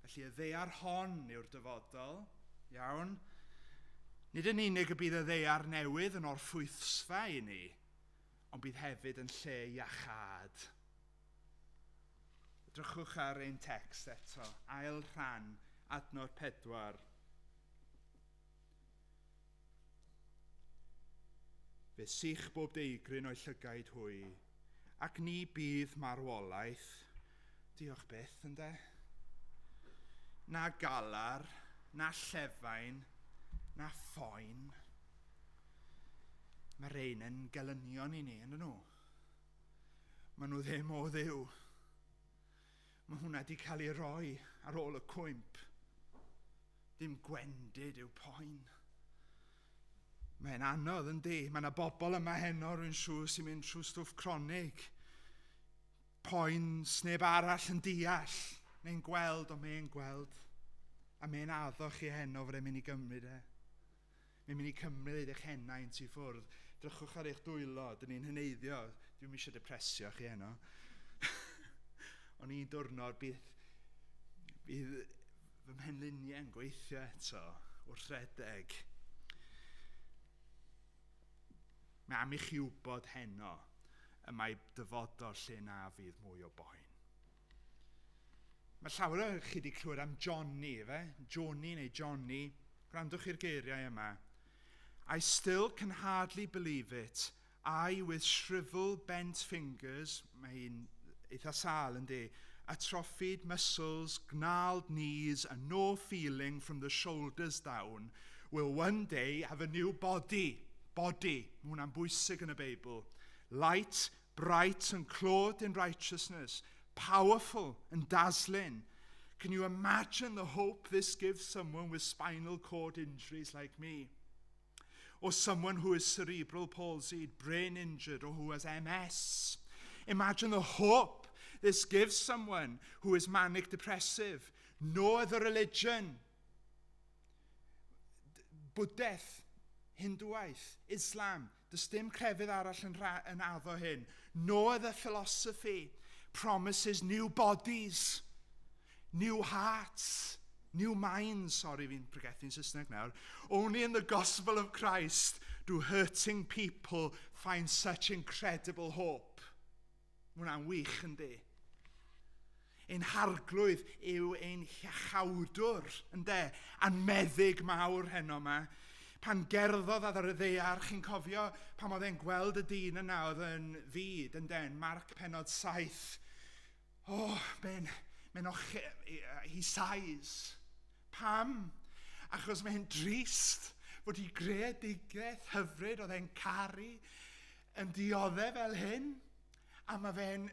Felly, y ddaear hon yw'r dyfodol, iawn? Nid yn unig y bydd y ddaear newydd yn orffwythsfa i ni, ond bydd hefyd yn lle iachâd. Edrychwch ar ein text eto, ail rhan, adnod 4. Fe sych bob deigryn o'i llygaid hwy, ac ni bydd marwolaeth, diolch byth, ynde? Na galar, na llefain, na phoen. Mae rhain yn gelynion i ni, yn nhw. Maen nhw ddim o Dduw. Mae hwnna wedi cael ei roi ar ôl y cwymp. Dim gwendid yw poen. Mae'n anodd, yndi? Mae yna bobl yma heno, rwy'n siŵr, sy'n mynd trwy stwff cronig. Poen sneb arall yn deall, neu'n gweld, ond mae'n gweld. A mae'n addo chi heno fod e'n mynd i gymryd e. Mae'n mynd i cymryd eich henaint i ffwrdd. Drychwch ar eich dwylo, dyn ni'n heneiddio. Dwi'm eisiau depresio chi heno. Ond un diwrnod bydd fy mhenliniau yn gweithio eto wrth redeg. Mae am i chi wybod heno y mae dyfodol lle na fydd mwy o boen. Mae llawer o chi wedi clywed am Johnny, fe? Johnny neu Johnny. Gwrandwch i'r geiriau yma. I still can hardly believe it. I with shriveled bent fingers, mae hi'n eitha sâl yndi, atrophied muscles, gnarled knees and no feeling from the shoulders down, will one day have a new body. Body, mae hwnna'n bwysig yn y Beibl. Light, bright and clothed in righteousness, powerful and dazzling. Can you imagine the hope this gives someone with spinal cord injuries like me? Or someone who is cerebral palsy, brain injured, or who has MS. Imagine the hope this gives someone who is manic depressive. No other religion. Bwdhaeth, Hindwaeth, Islam, does dim crefydd arall yn addo hyn. No other philosophy promises new bodies, new hearts, new minds. Sorry, fi'n pregethu'n Saesneg nawr. Only in the gospel of Christ do hurting people find such incredible hope. Mae hwnna'n wych, yndi? Ein harglwydd yw ein hiachawdwr, ynde? A'n meddyg mawr heno yma. Pan gerddodd ar y ddaear, chi'n cofio pan oedd e'n gweld y dyn yna oedd yn fud, ynde? Yn Marc penod 7. Oh, mae'n oche, he sighs. Pam? Achos mae'n drist fod i greadigaeth hyfryd oedd e'n caru yn dioddef fel hyn. A mae fe'n,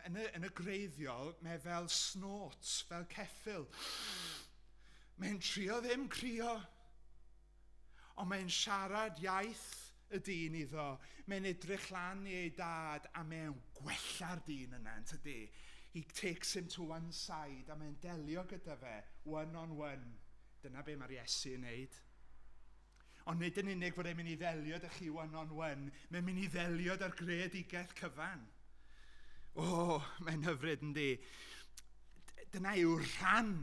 yn y greiddiol, mae fel snort, fel ceffyl. Mae'n trio ddim crio. Ond mae'n siarad iaith y dyn iddo. Mae'n edrych lan i ei dad a mae'n gwella'r dyn yna, yn tydi? He takes him to one side a mae'n delio gyda fe, one on one. Dyna be mae'r Iesu yn neud. Ond nid yn unig fod e'n mynd i ddelio 'da chi one on one, mae'n mynd i ddelio 'da'r greadigaeth cyfan. O, oh, mae'n hyfryd yndi. Dyna yw rhan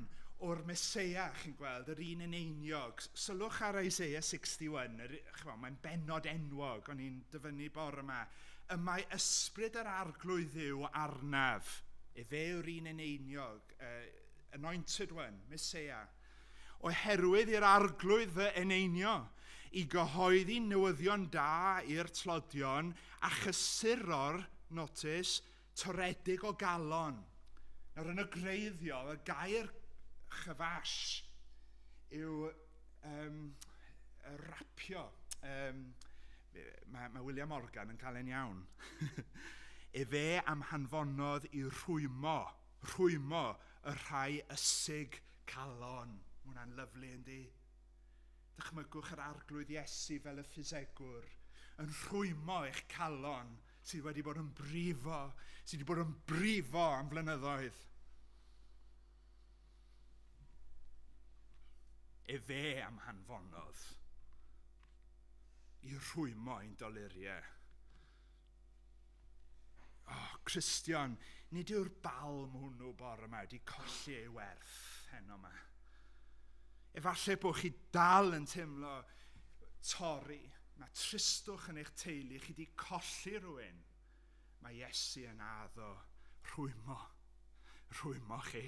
o'r Meseia, chi'n gweld, yr un eneiniog. Sylwch ar Isaiah 61, chymod, mae'n bennod enwog, o'n i'n dyfynnu bore yma. Y mae ysbryd yr arglwydd yw arnaf. Efe yw'r un eneiniog, anointed one, Meseia. Oherwydd i'r arglwydd fy eneinio, i gyhoeddi newyddion da i'r tlodion a chysuro'r, notice, toredig o galon. Nawr yn y greiddiol, y gair chyfash yw rapio. Mae William Morgan yn cael e'n iawn. Efe am hanfonodd i rhwymo y rhai ysig calon. Mae hwnna'n lyflu, yndi? Dychmygwch yr arglwydd Iesu fel y ffisegwr yn rhwymo eich calon sydd wedi bod yn brifo, sydd wedi bod yn brifo am flynyddoedd. Efe am hanfonodd i rhwymo ein doluriau. Oh, Cristion, nid yw'r balm hwnnw bore yma wedi colli ei werth heno yma. Efallai bod chi dal yn teimlo torri, mae tristwch yn eich teulu, chi wedi colli rhywun. Mae Iesu yn addo rhwymo chi.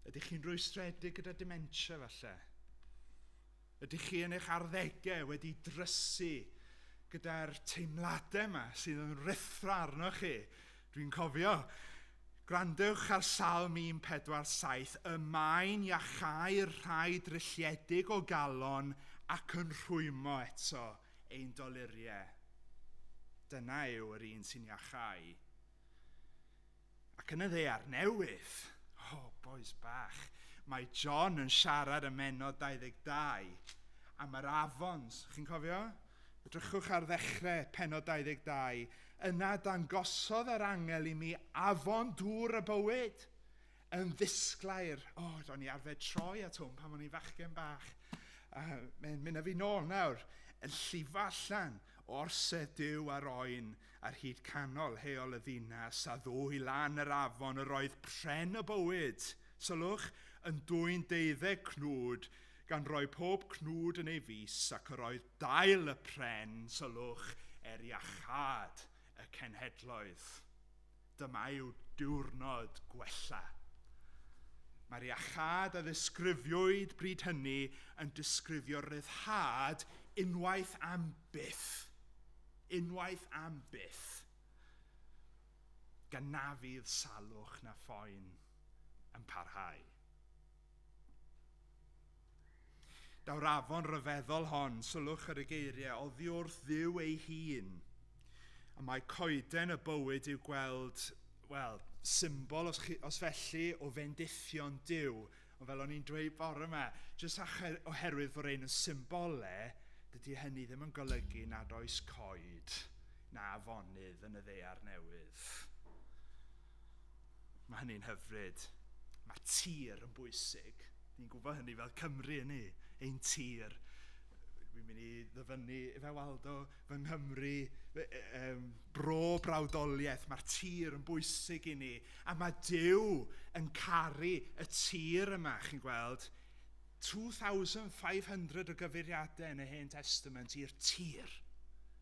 Ydych chi'n rwystredig gyda dementia falle? Ydych chi yn eich arddegau wedi drysu gyda'r teimladau yma sydd yn rhuthro arnoch chi? Dwi'n cofio, gwrandewch ar Salm 147, y mae'n iachau'r rhai drylliedig o galon ac yn rhwymo eto ein doluriau. Dyna yw yr un sy'n iachau. Ac yn y ddaear newydd, oh, boys bach, mae John yn siarad ym mennod 22 am yr afons. Chi'n cofio? Edrychwch ar ddechrau pennod 22. Yna dangosodd yr angel i mi afon dŵr y bywyd yn ddisglair. O, oh, do'n i arfer troi at hwn pan o'n i'n fachgen bach. Mae'n mynd â fi nôl nawr. Yn llifo allan orsedd Duw a'r oen ar hyd canol heol y ddinas a ddwy lan yr afon yr oedd pren y bywyd. Sylwch, yn dwyn 12 cnwd, gan roi pob cnwd yn ei fus, ac yr oedd dail y pren, sylwch, er iachâd y cenhedloedd. Dyma yw diwrnod gwella. Mae'r iachâd a ddisgrifiwyd bryd hynny yn disgrifio ryddhad unwaith am byth. Unwaith am byth. Gan na fydd salwch na phoen yn parhau. Daw'r afon ryfeddol hon, sylwch ar y geiriau, oddi wrth Dduw ei hun. A mae coeden y bywyd i'w gweld, wel, symbol os, os felly o fendithion Duw. Ond fel o'n i'n dweud bore yma, jyst oherwydd fod ein yn symbolau, dydy hynny ddim yn golygu nad oes coed na afonydd yn y ddaear newydd. Mae hynny'n hyfryd. Mae tir yn bwysig. Ni'n gwybod hynny fel Cymru yn ni, ein tir. Dwi'n mynd i ddyfynnu efe Waldo, fy Nghymru, bro brawdoliaeth. Mae'r tir yn bwysig i ni. A mae Duw yn caru y tir yma, chi'n gweld. 2,500 o gyfeiriadau yn y Hen Testament i'r tir.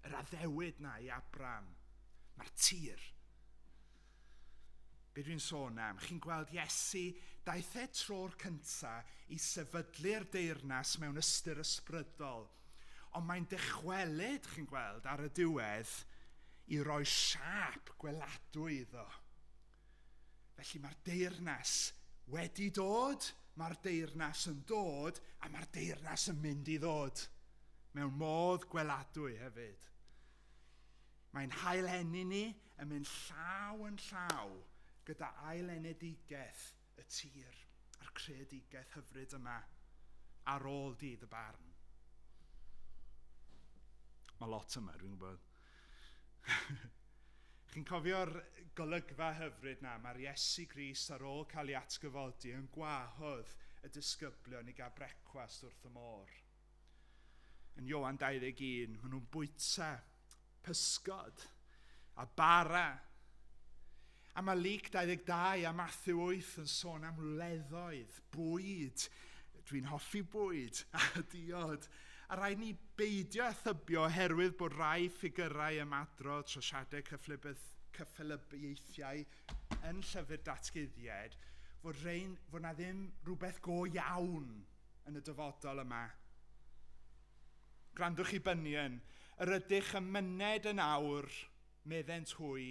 Yr addewid na i Abram. Mae'r tir. Be dwi'n sôn am? Chi'n gweld Iesu, daeth e tro'r cynta i sefydlu'r deyrnas mewn ystyr ysbrydol. Ond mae'n dychwelyd, chi'n gweld, ar y diwedd i roi siâp gweladwy iddo. Felly mae'r deyrnas wedi dod, mae'r deyrnas yn dod, a mae'r deyrnas yn mynd i ddod. Mewn modd gweladwy hefyd. Mae'n haileni ni yn mynd llaw yn llaw gyda ailenedigaeth y tir a'r creadigaeth hyfryd yma ar ôl dydd y barn. Mae lot yma, dwi'n gwybod. Chi'n cofio'r golygfa hyfryd na, mae'r Iesu Grist ar ôl cael ei atgyfodi yn gwahodd y disgyblion i gael brecwast wrth y môr. Yn Ioan 21, maen nhw'n bwyta pysgod a bara. A mae Luc 22 a Matthew 8 yn sôn am wleddoedd, bwyd. Dwi'n hoffi bwyd a diod. A rhaid ni beidio â thybio oherwydd bod rhai ffigyrau ymadrodd trosiadau cyffelybiaethiau yn llyfr datguddiad, fod, rhain, fod na ddim rhywbeth go iawn yn y dyfodol yma. Gwrandwch i Bunyan, yr ydych yn myned yn awr, meddent hwy,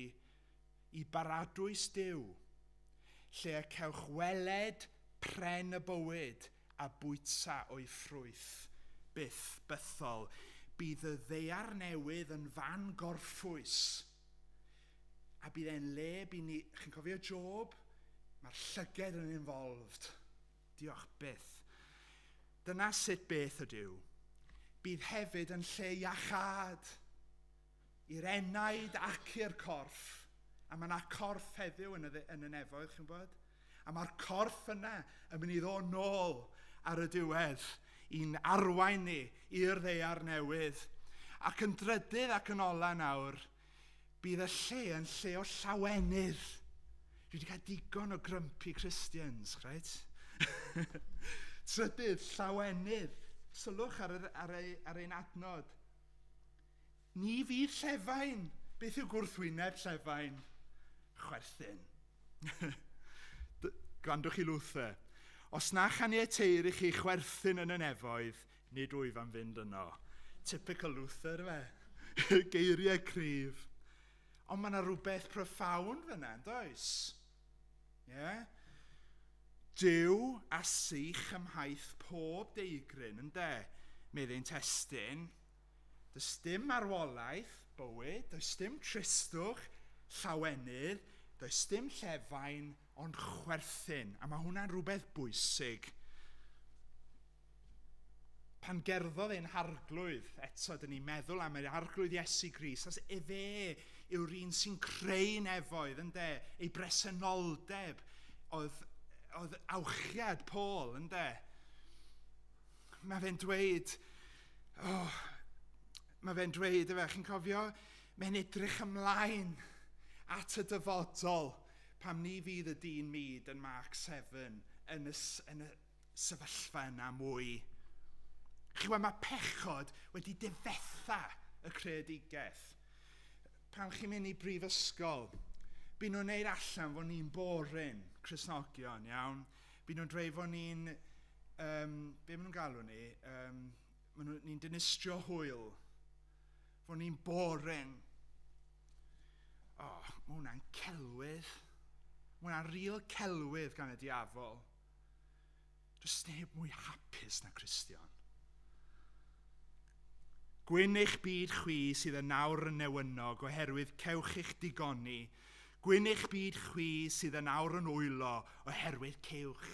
i baradwys Duw, lle y cewch weled pren y bywyd a bwyta o'i ffrwyth byth bythol. Bydd y ddaear newydd yn fan gorffwys. A bydd e'n le, bydd ni, chi'n cofio Job? Mae'r llyged yn involved. Diolch byth. Dyna sut beth ydyw. Bydd hefyd yn lle iachâd i'r enaid ac i'r corff. A mae yna corff heddiw yn y, yn y nefoedd, chi'n bod? A mae'r corff yna yn mynd i ddod nôl ar y diwedd i'n arwain ni i'r ddaear newydd. Ac yn drydydd ac yn ola nawr, bydd y lle yn lle o llawenydd. Dwi wedi cael digon o grumpy Christians, right? Trydydd, llawenydd. Sylwch ar, yr, ar, ei, ar ein adnod. Ni fydd llefain. Beth yw gwrthwyneb llefain? Chwerthin. Gwrandwch i Luther. Os na chaniateir i chi chwerthin yn y nefoedd, nid wyf am fynd yno. Typical Luther, fe. Geiriau cryf. Ond mae yna rhywbeth profound fyna, yn does? Yeah? Duw a sych ymhaith pob deigryn, ynde? Medd ein testun. Does dim marwolaeth, bywyd, does dim tristwch, llawenydd, does dim llefain, ond chwerthin. A mae hwnna'n rhywbeth bwysig. Pan gerddodd ein harglwydd, eto, dyn ni'n meddwl am yr arglwydd Iesu Grist, as efe yw'r un sy'n creu nefoedd, ynde? Ei bresenoldeb oedd, oedd awchiad Paul, ynde? Mae fe'n dweud, oh, mae fe'n dweud, efe, chi'n cofio, mae'n edrych ymlaen at y dyfodol pam ni fydd y dyn mud yn Mark 7 yn y, yn y sefyllfa yna mwy. Chi weld, mae pechod wedi difetha y creadigaeth. Pan chi'n mynd i brifysgol, byd nhw'n neud allan fod ni'n boring, Cristnogion, iawn. Byd nhw'n dweud fod ni'n, um, be maen nhw'n galw ni, um, maen nhw, ni'n dinistrio hwyl, fod ni'n boring. Oh, mae hwnna'n celwydd. Mae hwnna'n real celwydd gan y diafol. Does neb mwy hapus na Cristion. Gwyn eich byd chwi sydd yn awr yn newynog oherwydd cewch eich digoni. Gwyn eich byd chwi sydd yn awr yn wylo oherwydd cewch,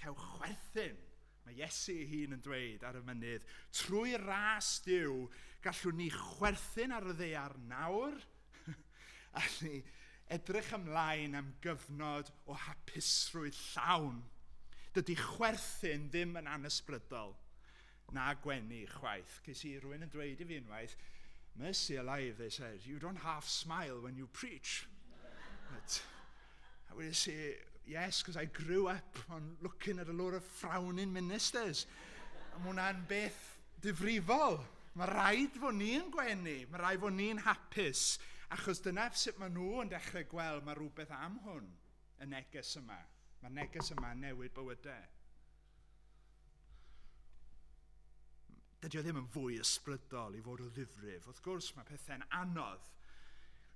cewch chwerthin. Mae Iesu ei hun yn dweud ar y mynydd, trwy ras Duw, gallwn ni chwerthin ar y ddaear nawr, a ni edrych ymlaen am gyfnod o hapusrwydd llawn. Dydy chwerthin ddim yn anysbrydol, na gwenu chwaith. Ces i rhywun yn dweud i fi unwaith, mercy alive, they said, you don't half smile when you preach. But I would say, yes, because I grew up on looking at a lot of frowning ministers. A mae hwnna'n beth difrifol. Mae rhaid fod ni'n gwenu, mae rhaid fod ni'n hapus, achos dyna sut maen nhw yn dechrau gweld mae rhywbeth am hwn, y neges yma. Mae'r neges yma yn newid bywydau. Dydy o ddim yn fwy ysbrydol i fod o ddifrif. Wrth gwrs, mae pethau'n anodd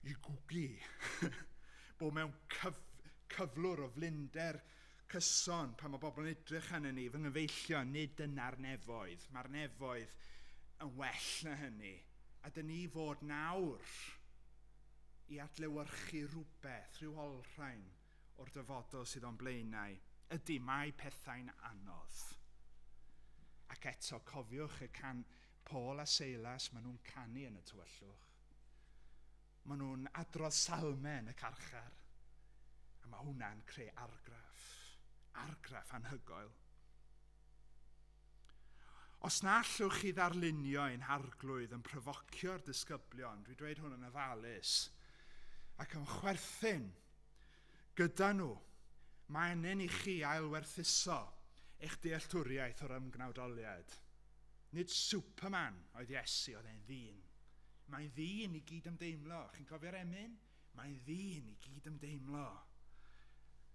i gwgu. Bod mewn cyf cyflwr o flinder cyson pan mae bobl yn edrych arnyn ni, fy nghyfeillion, nid dyna'r nefoedd. Mae'r nefoedd yn well na hynny. A dyn ni fod nawr i adlewyrchu rhywbeth, rhyw olrhain o'r dyfodol sydd o'n blaenau. Ydy, mae pethau'n anodd. Ac eto, cofiwch y can Paul a Silas, maen nhw'n canu yn y tywyllwch. Maen nhw'n adrodd salmau yn y carchar. A mae hwnna'n creu argraff. Argraff anhygoel. Os na allwch chi ddarlunio ein harglwydd yn pryfocio'r disgyblion, dwi'n dweud hwn yn ofalus, ac yn chwerthin, gyda nhw. Mae angen i chi ailwerthuso eich dealltwriaeth o'r ymgnawdoliad. Nid Superman oedd Iesu, oedd e'n ddyn. Mae'n ddyn i gyd ymdeimlo. Chi'n cofio'r emyn? Mae'n ddyn i gyd ymdeimlo.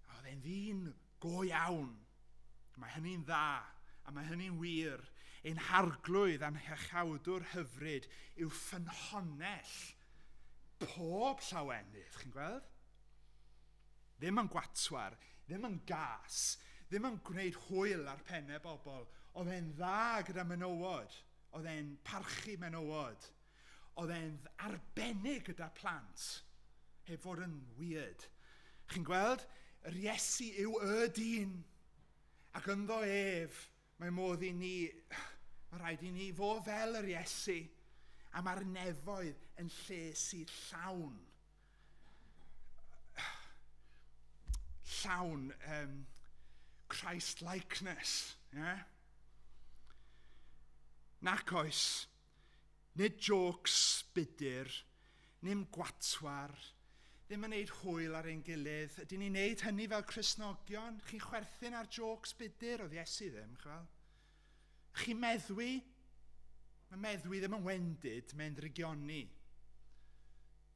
A oedd e'n ddyn go iawn. Mae hynny'n dda, a mae hynny'n wir. Ein harglwydd a'n hiachawdwr hyfryd yw ffynhonnell pob llawenydd, chi'n gweld? Ddim yn gwatwar, ddim yn gas, ddim yn gwneud hwyl ar pennau bobl. Oedd e'n dda gyda menywod, oedd e'n parchu menywod, oedd e'n arbennig gyda plant, heb fod yn weird. Chi'n gweld? Yr Iesu yw y dyn. Ac ynddo ef, mae modd i ni, mae rhaid i ni fod fel yr Iesu. A mae'r nefoedd yn lle sydd llawn. Llawn Christ-likeness. Yeah? Nac oes, nid jokes budur, ddim gwatwar, ddim yn neud hwyl ar ein gilydd. Ydyn ni'n neud hynny fel Cristnogion? Chi'n chwerthin ar jokes budur? Oedd Iesu ddim, chwel. Chi'n meddwi? Mae meddwi ddim yn wendid, mae'n ddrygioni.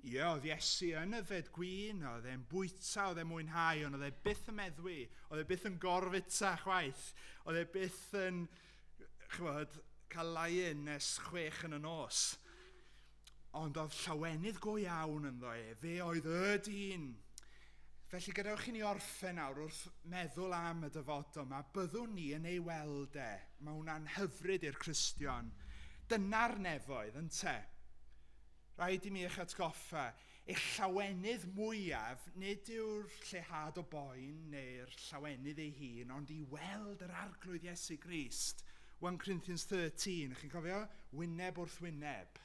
Ie, oedd Iesu yn yfed gwin, oedd e'n bwyta, oedd e'n mwynhau, ond oedd e byth yn meddwi, oedd e byth yn gorfwyta chwaith, oedd e byth yn, chwod, cael lie-in nes 6 yn y nos. Ond oedd llawenydd go iawn ynddo e, fe oedd y dyn. Felly gadewch i ni orffen nawr wrth meddwl am y dyfodol yma, byddwn ni yn ei weld e. Mae hwnna'n hyfryd i'r Cristion. Dyna'r nefoedd, ynte? Rhaid i mi eich atgoffa, eich llawenydd mwyaf nid yw'r lleihad o boen neu'r llawenydd ei hun, ond i weld yr Arglwydd Iesu Grist. 1 Corinthians 13, chi'n cofio? Wyneb wrth wyneb.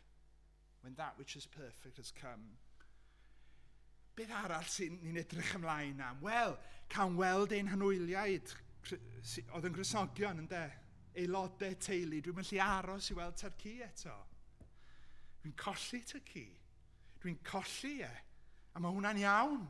When that which is perfect has come. Beth arall sy'n ni'n edrych ymlaen am? Wel, cawn weld ein hanwyliaid, oedd yn Gristnogion, ynde? Aelodau teulu. Dwi'n mynd aros i weld Turkey eto. Dwi'n colli Turkey. Dwi'n colli e. A mae hwnna'n iawn.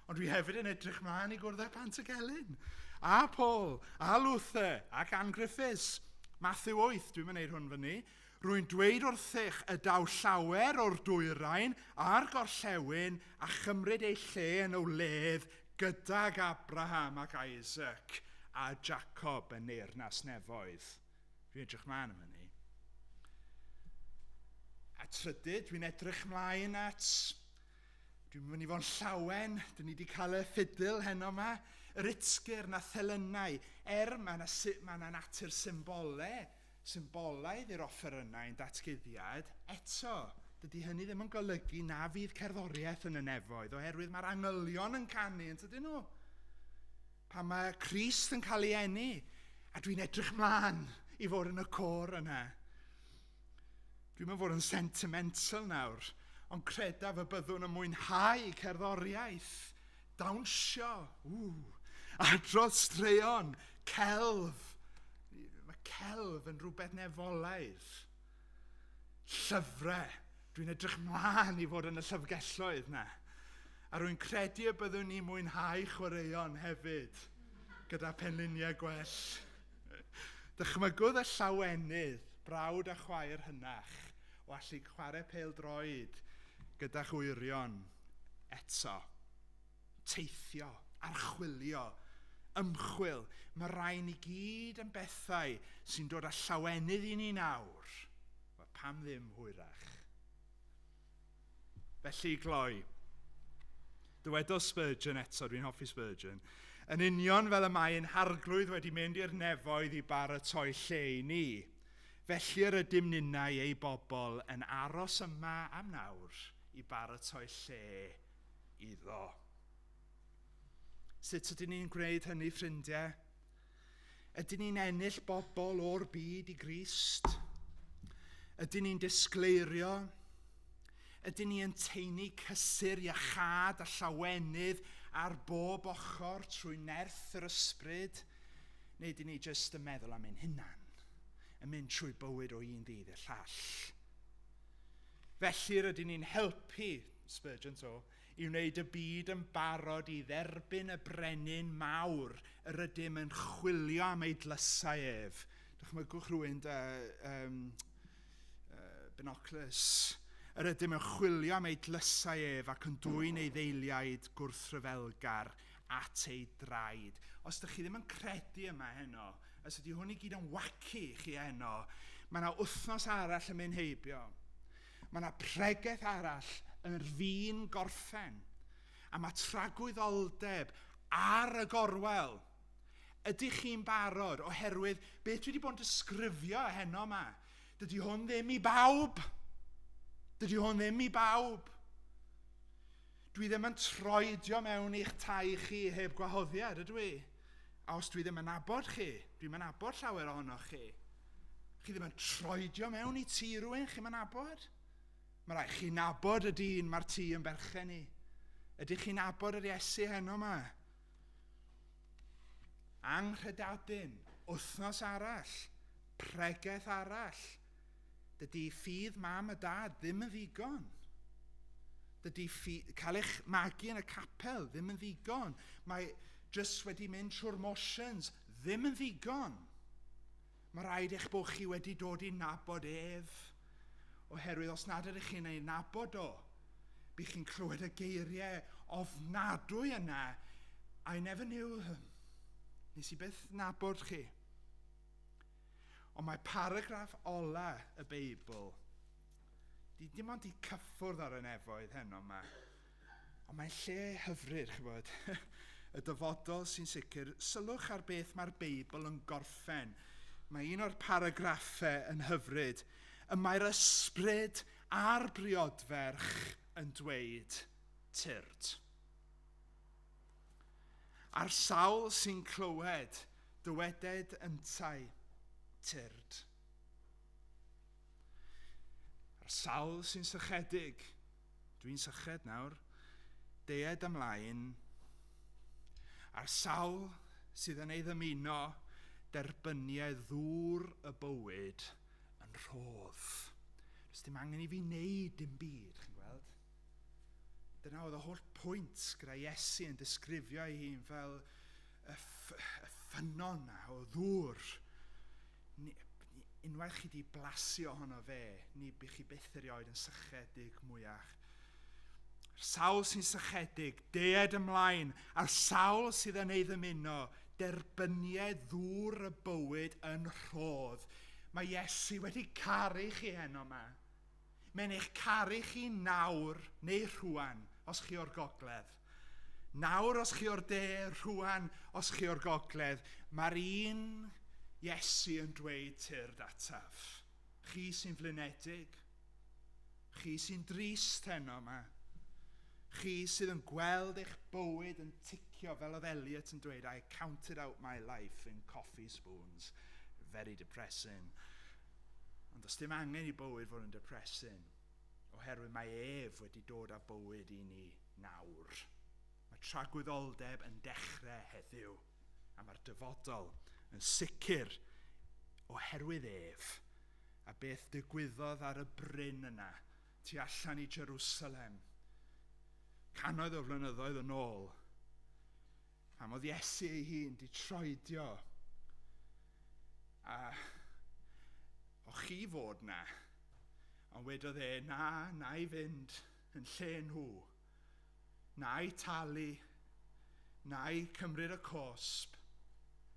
Ond dwi hefyd yn edrych mlaen i gwrdd â Pantycelyn. A Paul, a Luther, ac Ann Griffiths. Matthew 8, dwi'n mynd wneud hwn fyny. Rwy'n dweud wrthych y daw llawer o'r dwyrain a'r gorllewin a chymryd eu lle yn y wledd gydag Abraham ac Isaac a Jacob yn neyrnas nefoedd. Dwi'n edrych mlaen am hynny. A trydydd, dwi'n edrych mlaen at... Dwi'n mynd i fod yn llawen, dyn ni wedi cael y ffidil heno yma, yr utgyrn a thelynau, er mae yna natur symbolaidd i'r offerynnau yn datguddiad, eto, dydy hynny ddim yn golygu na fydd cerddoriaeth yn y nefoedd, oherwydd mae'r angylion yn canu, yn tydyn nhw? Pan mae Crist yn cael ei eni, a dwi'n edrych mlaen i fod yn y côr yna. Dwi'n mynd fod yn sentimental nawr, ond credaf y byddwn yn mwynhau cerddoriaeth, dawnsio, adrodd straeon, celf. Mae celf yn rhywbeth nefolaidd. Llyfrau, dwi'n edrych mlaen i fod yn y llyfrgelloedd na. A rwy'n credu y byddwn ni'n mwynhau chwaraeon hefyd, gyda penliniau gwell. Dychmygwdd y llawenydd, brawd a chwaer hynach, o allu chwarae pêl-droed gyda chwyrion eto. Teithio, archwilio, ymchwil, mae rhain i gyd yn bethau sy'n dod â llawenydd i ni nawr. Wel, pam ddim hwyrach? Felly, gloi. Dywedodd Spurgeon eto, dwi'n hoffi Spurgeon, yn union fel y mae ein harglwydd wedi mynd i'r nefoedd i baratoi lle i ni, felly yr ydym ninnau ei bobl yn aros yma am nawr i baratoi lle iddo. Sut ydyn ni'n gwneud hynny, ffrindiau? Ydyn ni'n ennill bobl o'r byd i Grist? Ydyn ni'n disgleirio? Ydyn ni yn teini cysur, iachâd a llawenydd ar bob ochr trwy nerth yr ysbryd? Neu ydyn ni jyst yn meddwl am ein hunan, yn mynd trwy bywyd o un ddydd i'r llall? Felly rydyn ni'n helpu, Spurgeon to, i wneud y byd yn barod i dderbyn y brenin mawr yr ydym yn chwilio am ei dlysau ef. Dychmygwch rhywun 'da binoculars. Yr ydym yn chwilio am ei dlysau ef ac yn dwyn ei ddeiliaid gwrthryfelgar at ei draed. Os ydych chi ddim yn credu yma heno, os ydy hwn i gyd yn wacky i chi heno, mae yna wythnos arall yn mynd heibio. Mae yna pregeth arall yn fin gorffen. A mae tragwyddoldeb ar y gorwel. Ydych chi'n barod? Oherwydd beth dwi wedi bod yn disgrifio heno yma, dydy hwn ddim i bawb. Dydy hwn ddim i bawb. Dwi ddim yn troedio mewn i'ch tai chi heb gwahoddiad, ydw i? A os dwi ddim yn nabod chi, dwi'n yn nabod llawer ohonoch chi. Chi ddim yn troedio mewn i tŷ rhywun chi'n yn nabod? Mae rhaid chi nabod y dyn mae'r tŷ yn berchen i. Ydych chi'n nabod yr Iesu heno yma? Anghredadun, wythnos arall, pregeth arall. Dydy ffydd mam a dad ddim yn ddigon. Dydy cael eich magu yn y capel ddim yn ddigon. Mae jyst wedi mynd trwy'r motions ddim yn ddigon. Mae rhaid eich bod chi wedi dod i nabod ef. Oherwydd os nad ydych chi'n ei nabod o, bydd chi'n clywed y geiriau ofnadwy yna. "I never knew him." Nes i byth nabod chi. Ond mae paragraff ola y Beibl di dim ond i cyffwrdd ar y nefoedd heno yma. Ond mae'n lle hyfryd, chybod. Y dyfodol sy'n sicr. Sylwch ar beth mae'r Beibl yn gorffen. Mae un o'r paragraffau yn hyfryd. Y mae'r ysbryd a'r briodferch yn dweud, "Tyrd." A'r sawl sy'n clywed, dyweded yntau, "Tyrd." A'r sawl sy'n sychedig, dwi'n syched nawr, deued ymlaen. A'r sawl sydd yn ei ddymuno, derbynied ddŵr y bywyd yn rhodd. Does dim angen i fi wneud dim byd, chi'n gweld? Dyna oedd y holl pwynt gyda Iesu yn disgrifio ei hun fel y ffynnon na o ddŵr. Unwaith chi di blasu ohono fe, ni bych chi byth erioed yn sychedig mwyach. A'r sawl sy'n sychedig, deued ymlaen, a'r sawl sydd yn ei ddymuno, derbynied ddŵr y bywyd yn rhodd. Mae Iesu wedi caru chi heno yma. Mae'n eich caru chi nawr neu rhwan, os chi o'r gogledd. Nawr os chi o'r de, rhwan os chi o'r gogledd. Mae'r un Iesu yn dweud, "Tyrd ataf." Chi sy'n flinedig, chi sy'n drist heno yma, chi sydd yn gweld eich bywyd yn ticio fel oedd Eliot yn dweud, "I counted out my life in coffee spoons." Very depressing. Ond does dim angen i bywyd fod yn depressing, oherwydd mae ef wedi dod â bywyd i ni nawr. Mae tragwyddoldeb yn dechrau heddiw, a mae'r dyfodol yn sicr oherwydd ef a beth digwyddodd ar y bryn yna tu allan i Jerusalem cannoedd o flynyddoedd yn ôl, pam oedd Iesu ei hun di troedio a o chi fod na, ond wedodd e, "Na, na i fynd yn lle nhw, na i talu, na i cymryd y cosb."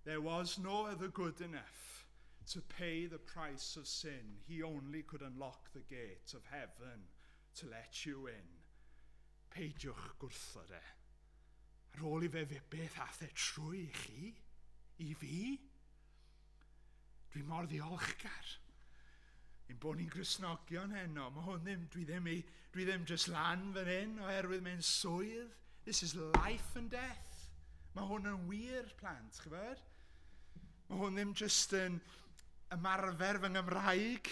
There was no other good enough to pay the price of sin. He only could unlock the gate of heaven to let you in. Peidiwch gwrthod e. Ar ôl i fe beth ath e trwy i chi, i fi, dwi mor ddiolchgar. Ein bod ni'n Gristnogion heno. Mae hwn ddim, dwi ddim just lan fan hyn oherwydd mae'n swydd. This is life and death. Mae hwn yn wir, plant, chybod? Mae hwn ddim just yn ymarfer fy Nghymraeg.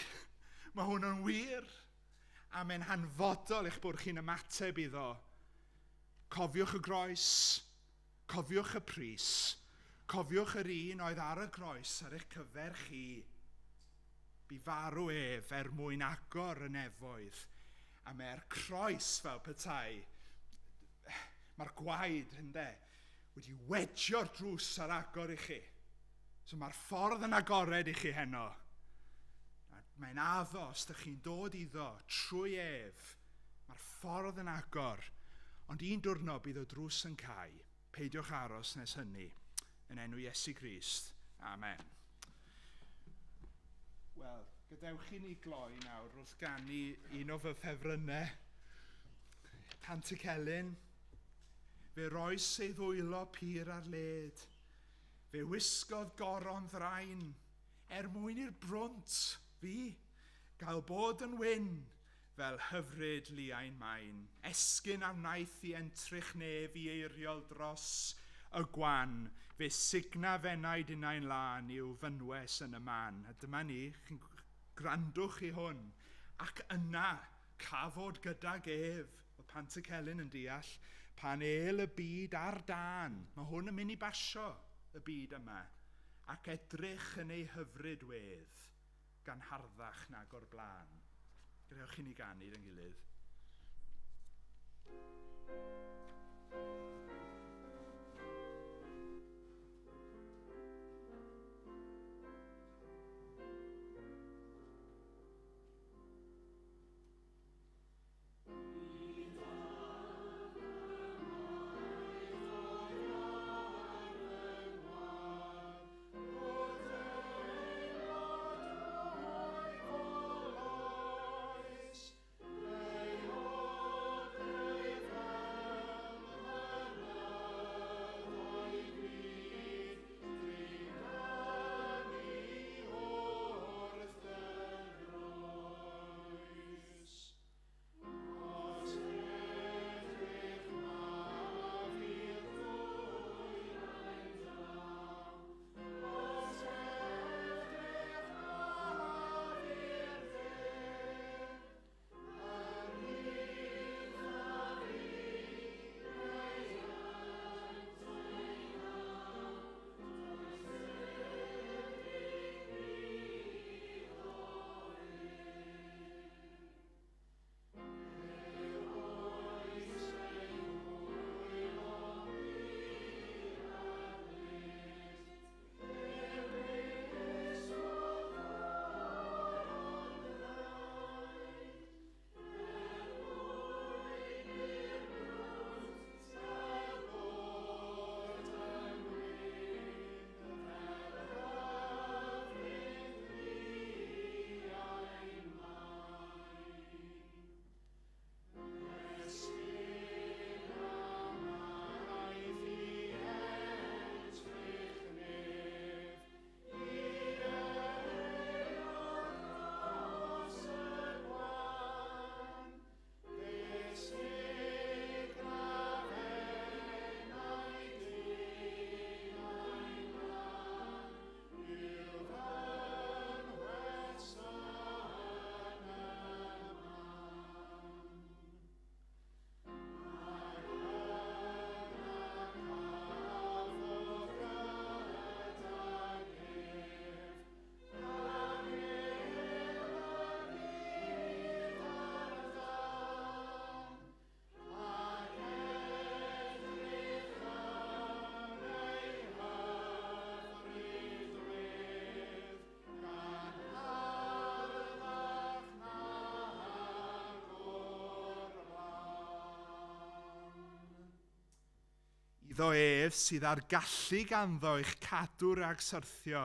Mae hwn yn wir. A mae'n hanfodol eich bod chi'n ymateb iddo. Cofiwch y groes. Cofiwch y pris. Cofiwch yr un oedd ar y groes ar eich cyfer chi. Bu farw ef er mwyn agor y nefoedd. A mae'r croes fel petai. Mae'r gwaed, ynde, wedi wedio'r drws ar agor i chi. So mae'r ffordd yn agored i chi heno. Mae'n addo, os ydych chi'n dod iddo trwy ef, mae'r ffordd yn agor. Ond un diwrnod bydd y drws yn cau. Peidiwch aros nes hynny. Yn enw Iesu Grist. Amen. Wel, gadewch i ni gloi nawr wrth ganu un o fy ffefrynnau, Pantycelyn. Fe roes ei ddwylo pur ar led. Fe wisgodd goron ddrain er mwyn i'r brwnt, fi, gael bod yn wyn fel hyfryd liain main. Esgyn a wnaeth i entrych nef i eiriol dros y gwan. Fe signa fenaid unau'n lân i'w fynwes yn y man. A dyma ni, chi'n gwrandwch i hwn. Ac yna, cafod gydag ef, o Pantycelyn yn deall, pan el y byd ar dân. Mae hwn yn mynd i basio y byd yma. Ac edrych yn ei hyfryd wedd, gan harddach nag o'r blaen. Gadewch i ni ganu yn gilydd. Iddo ef sydd ar gallu ganddo eich cadw rhag syrthio,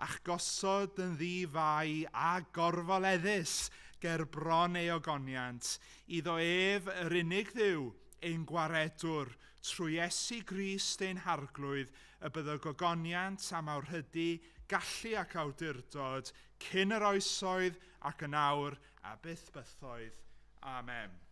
a'ch gosod yn ddi-fai a gorfoleddus ger bron ei ogoniant. Iddo ef, yr unig Dduw, ein gwaredwr, trwy Iesu Grist ein Harglwydd, y byddo gogoniant a mawrhydi, gallu ac awdurdod, cyn yr oesoedd ac yn awr a byth bythoedd. Amen.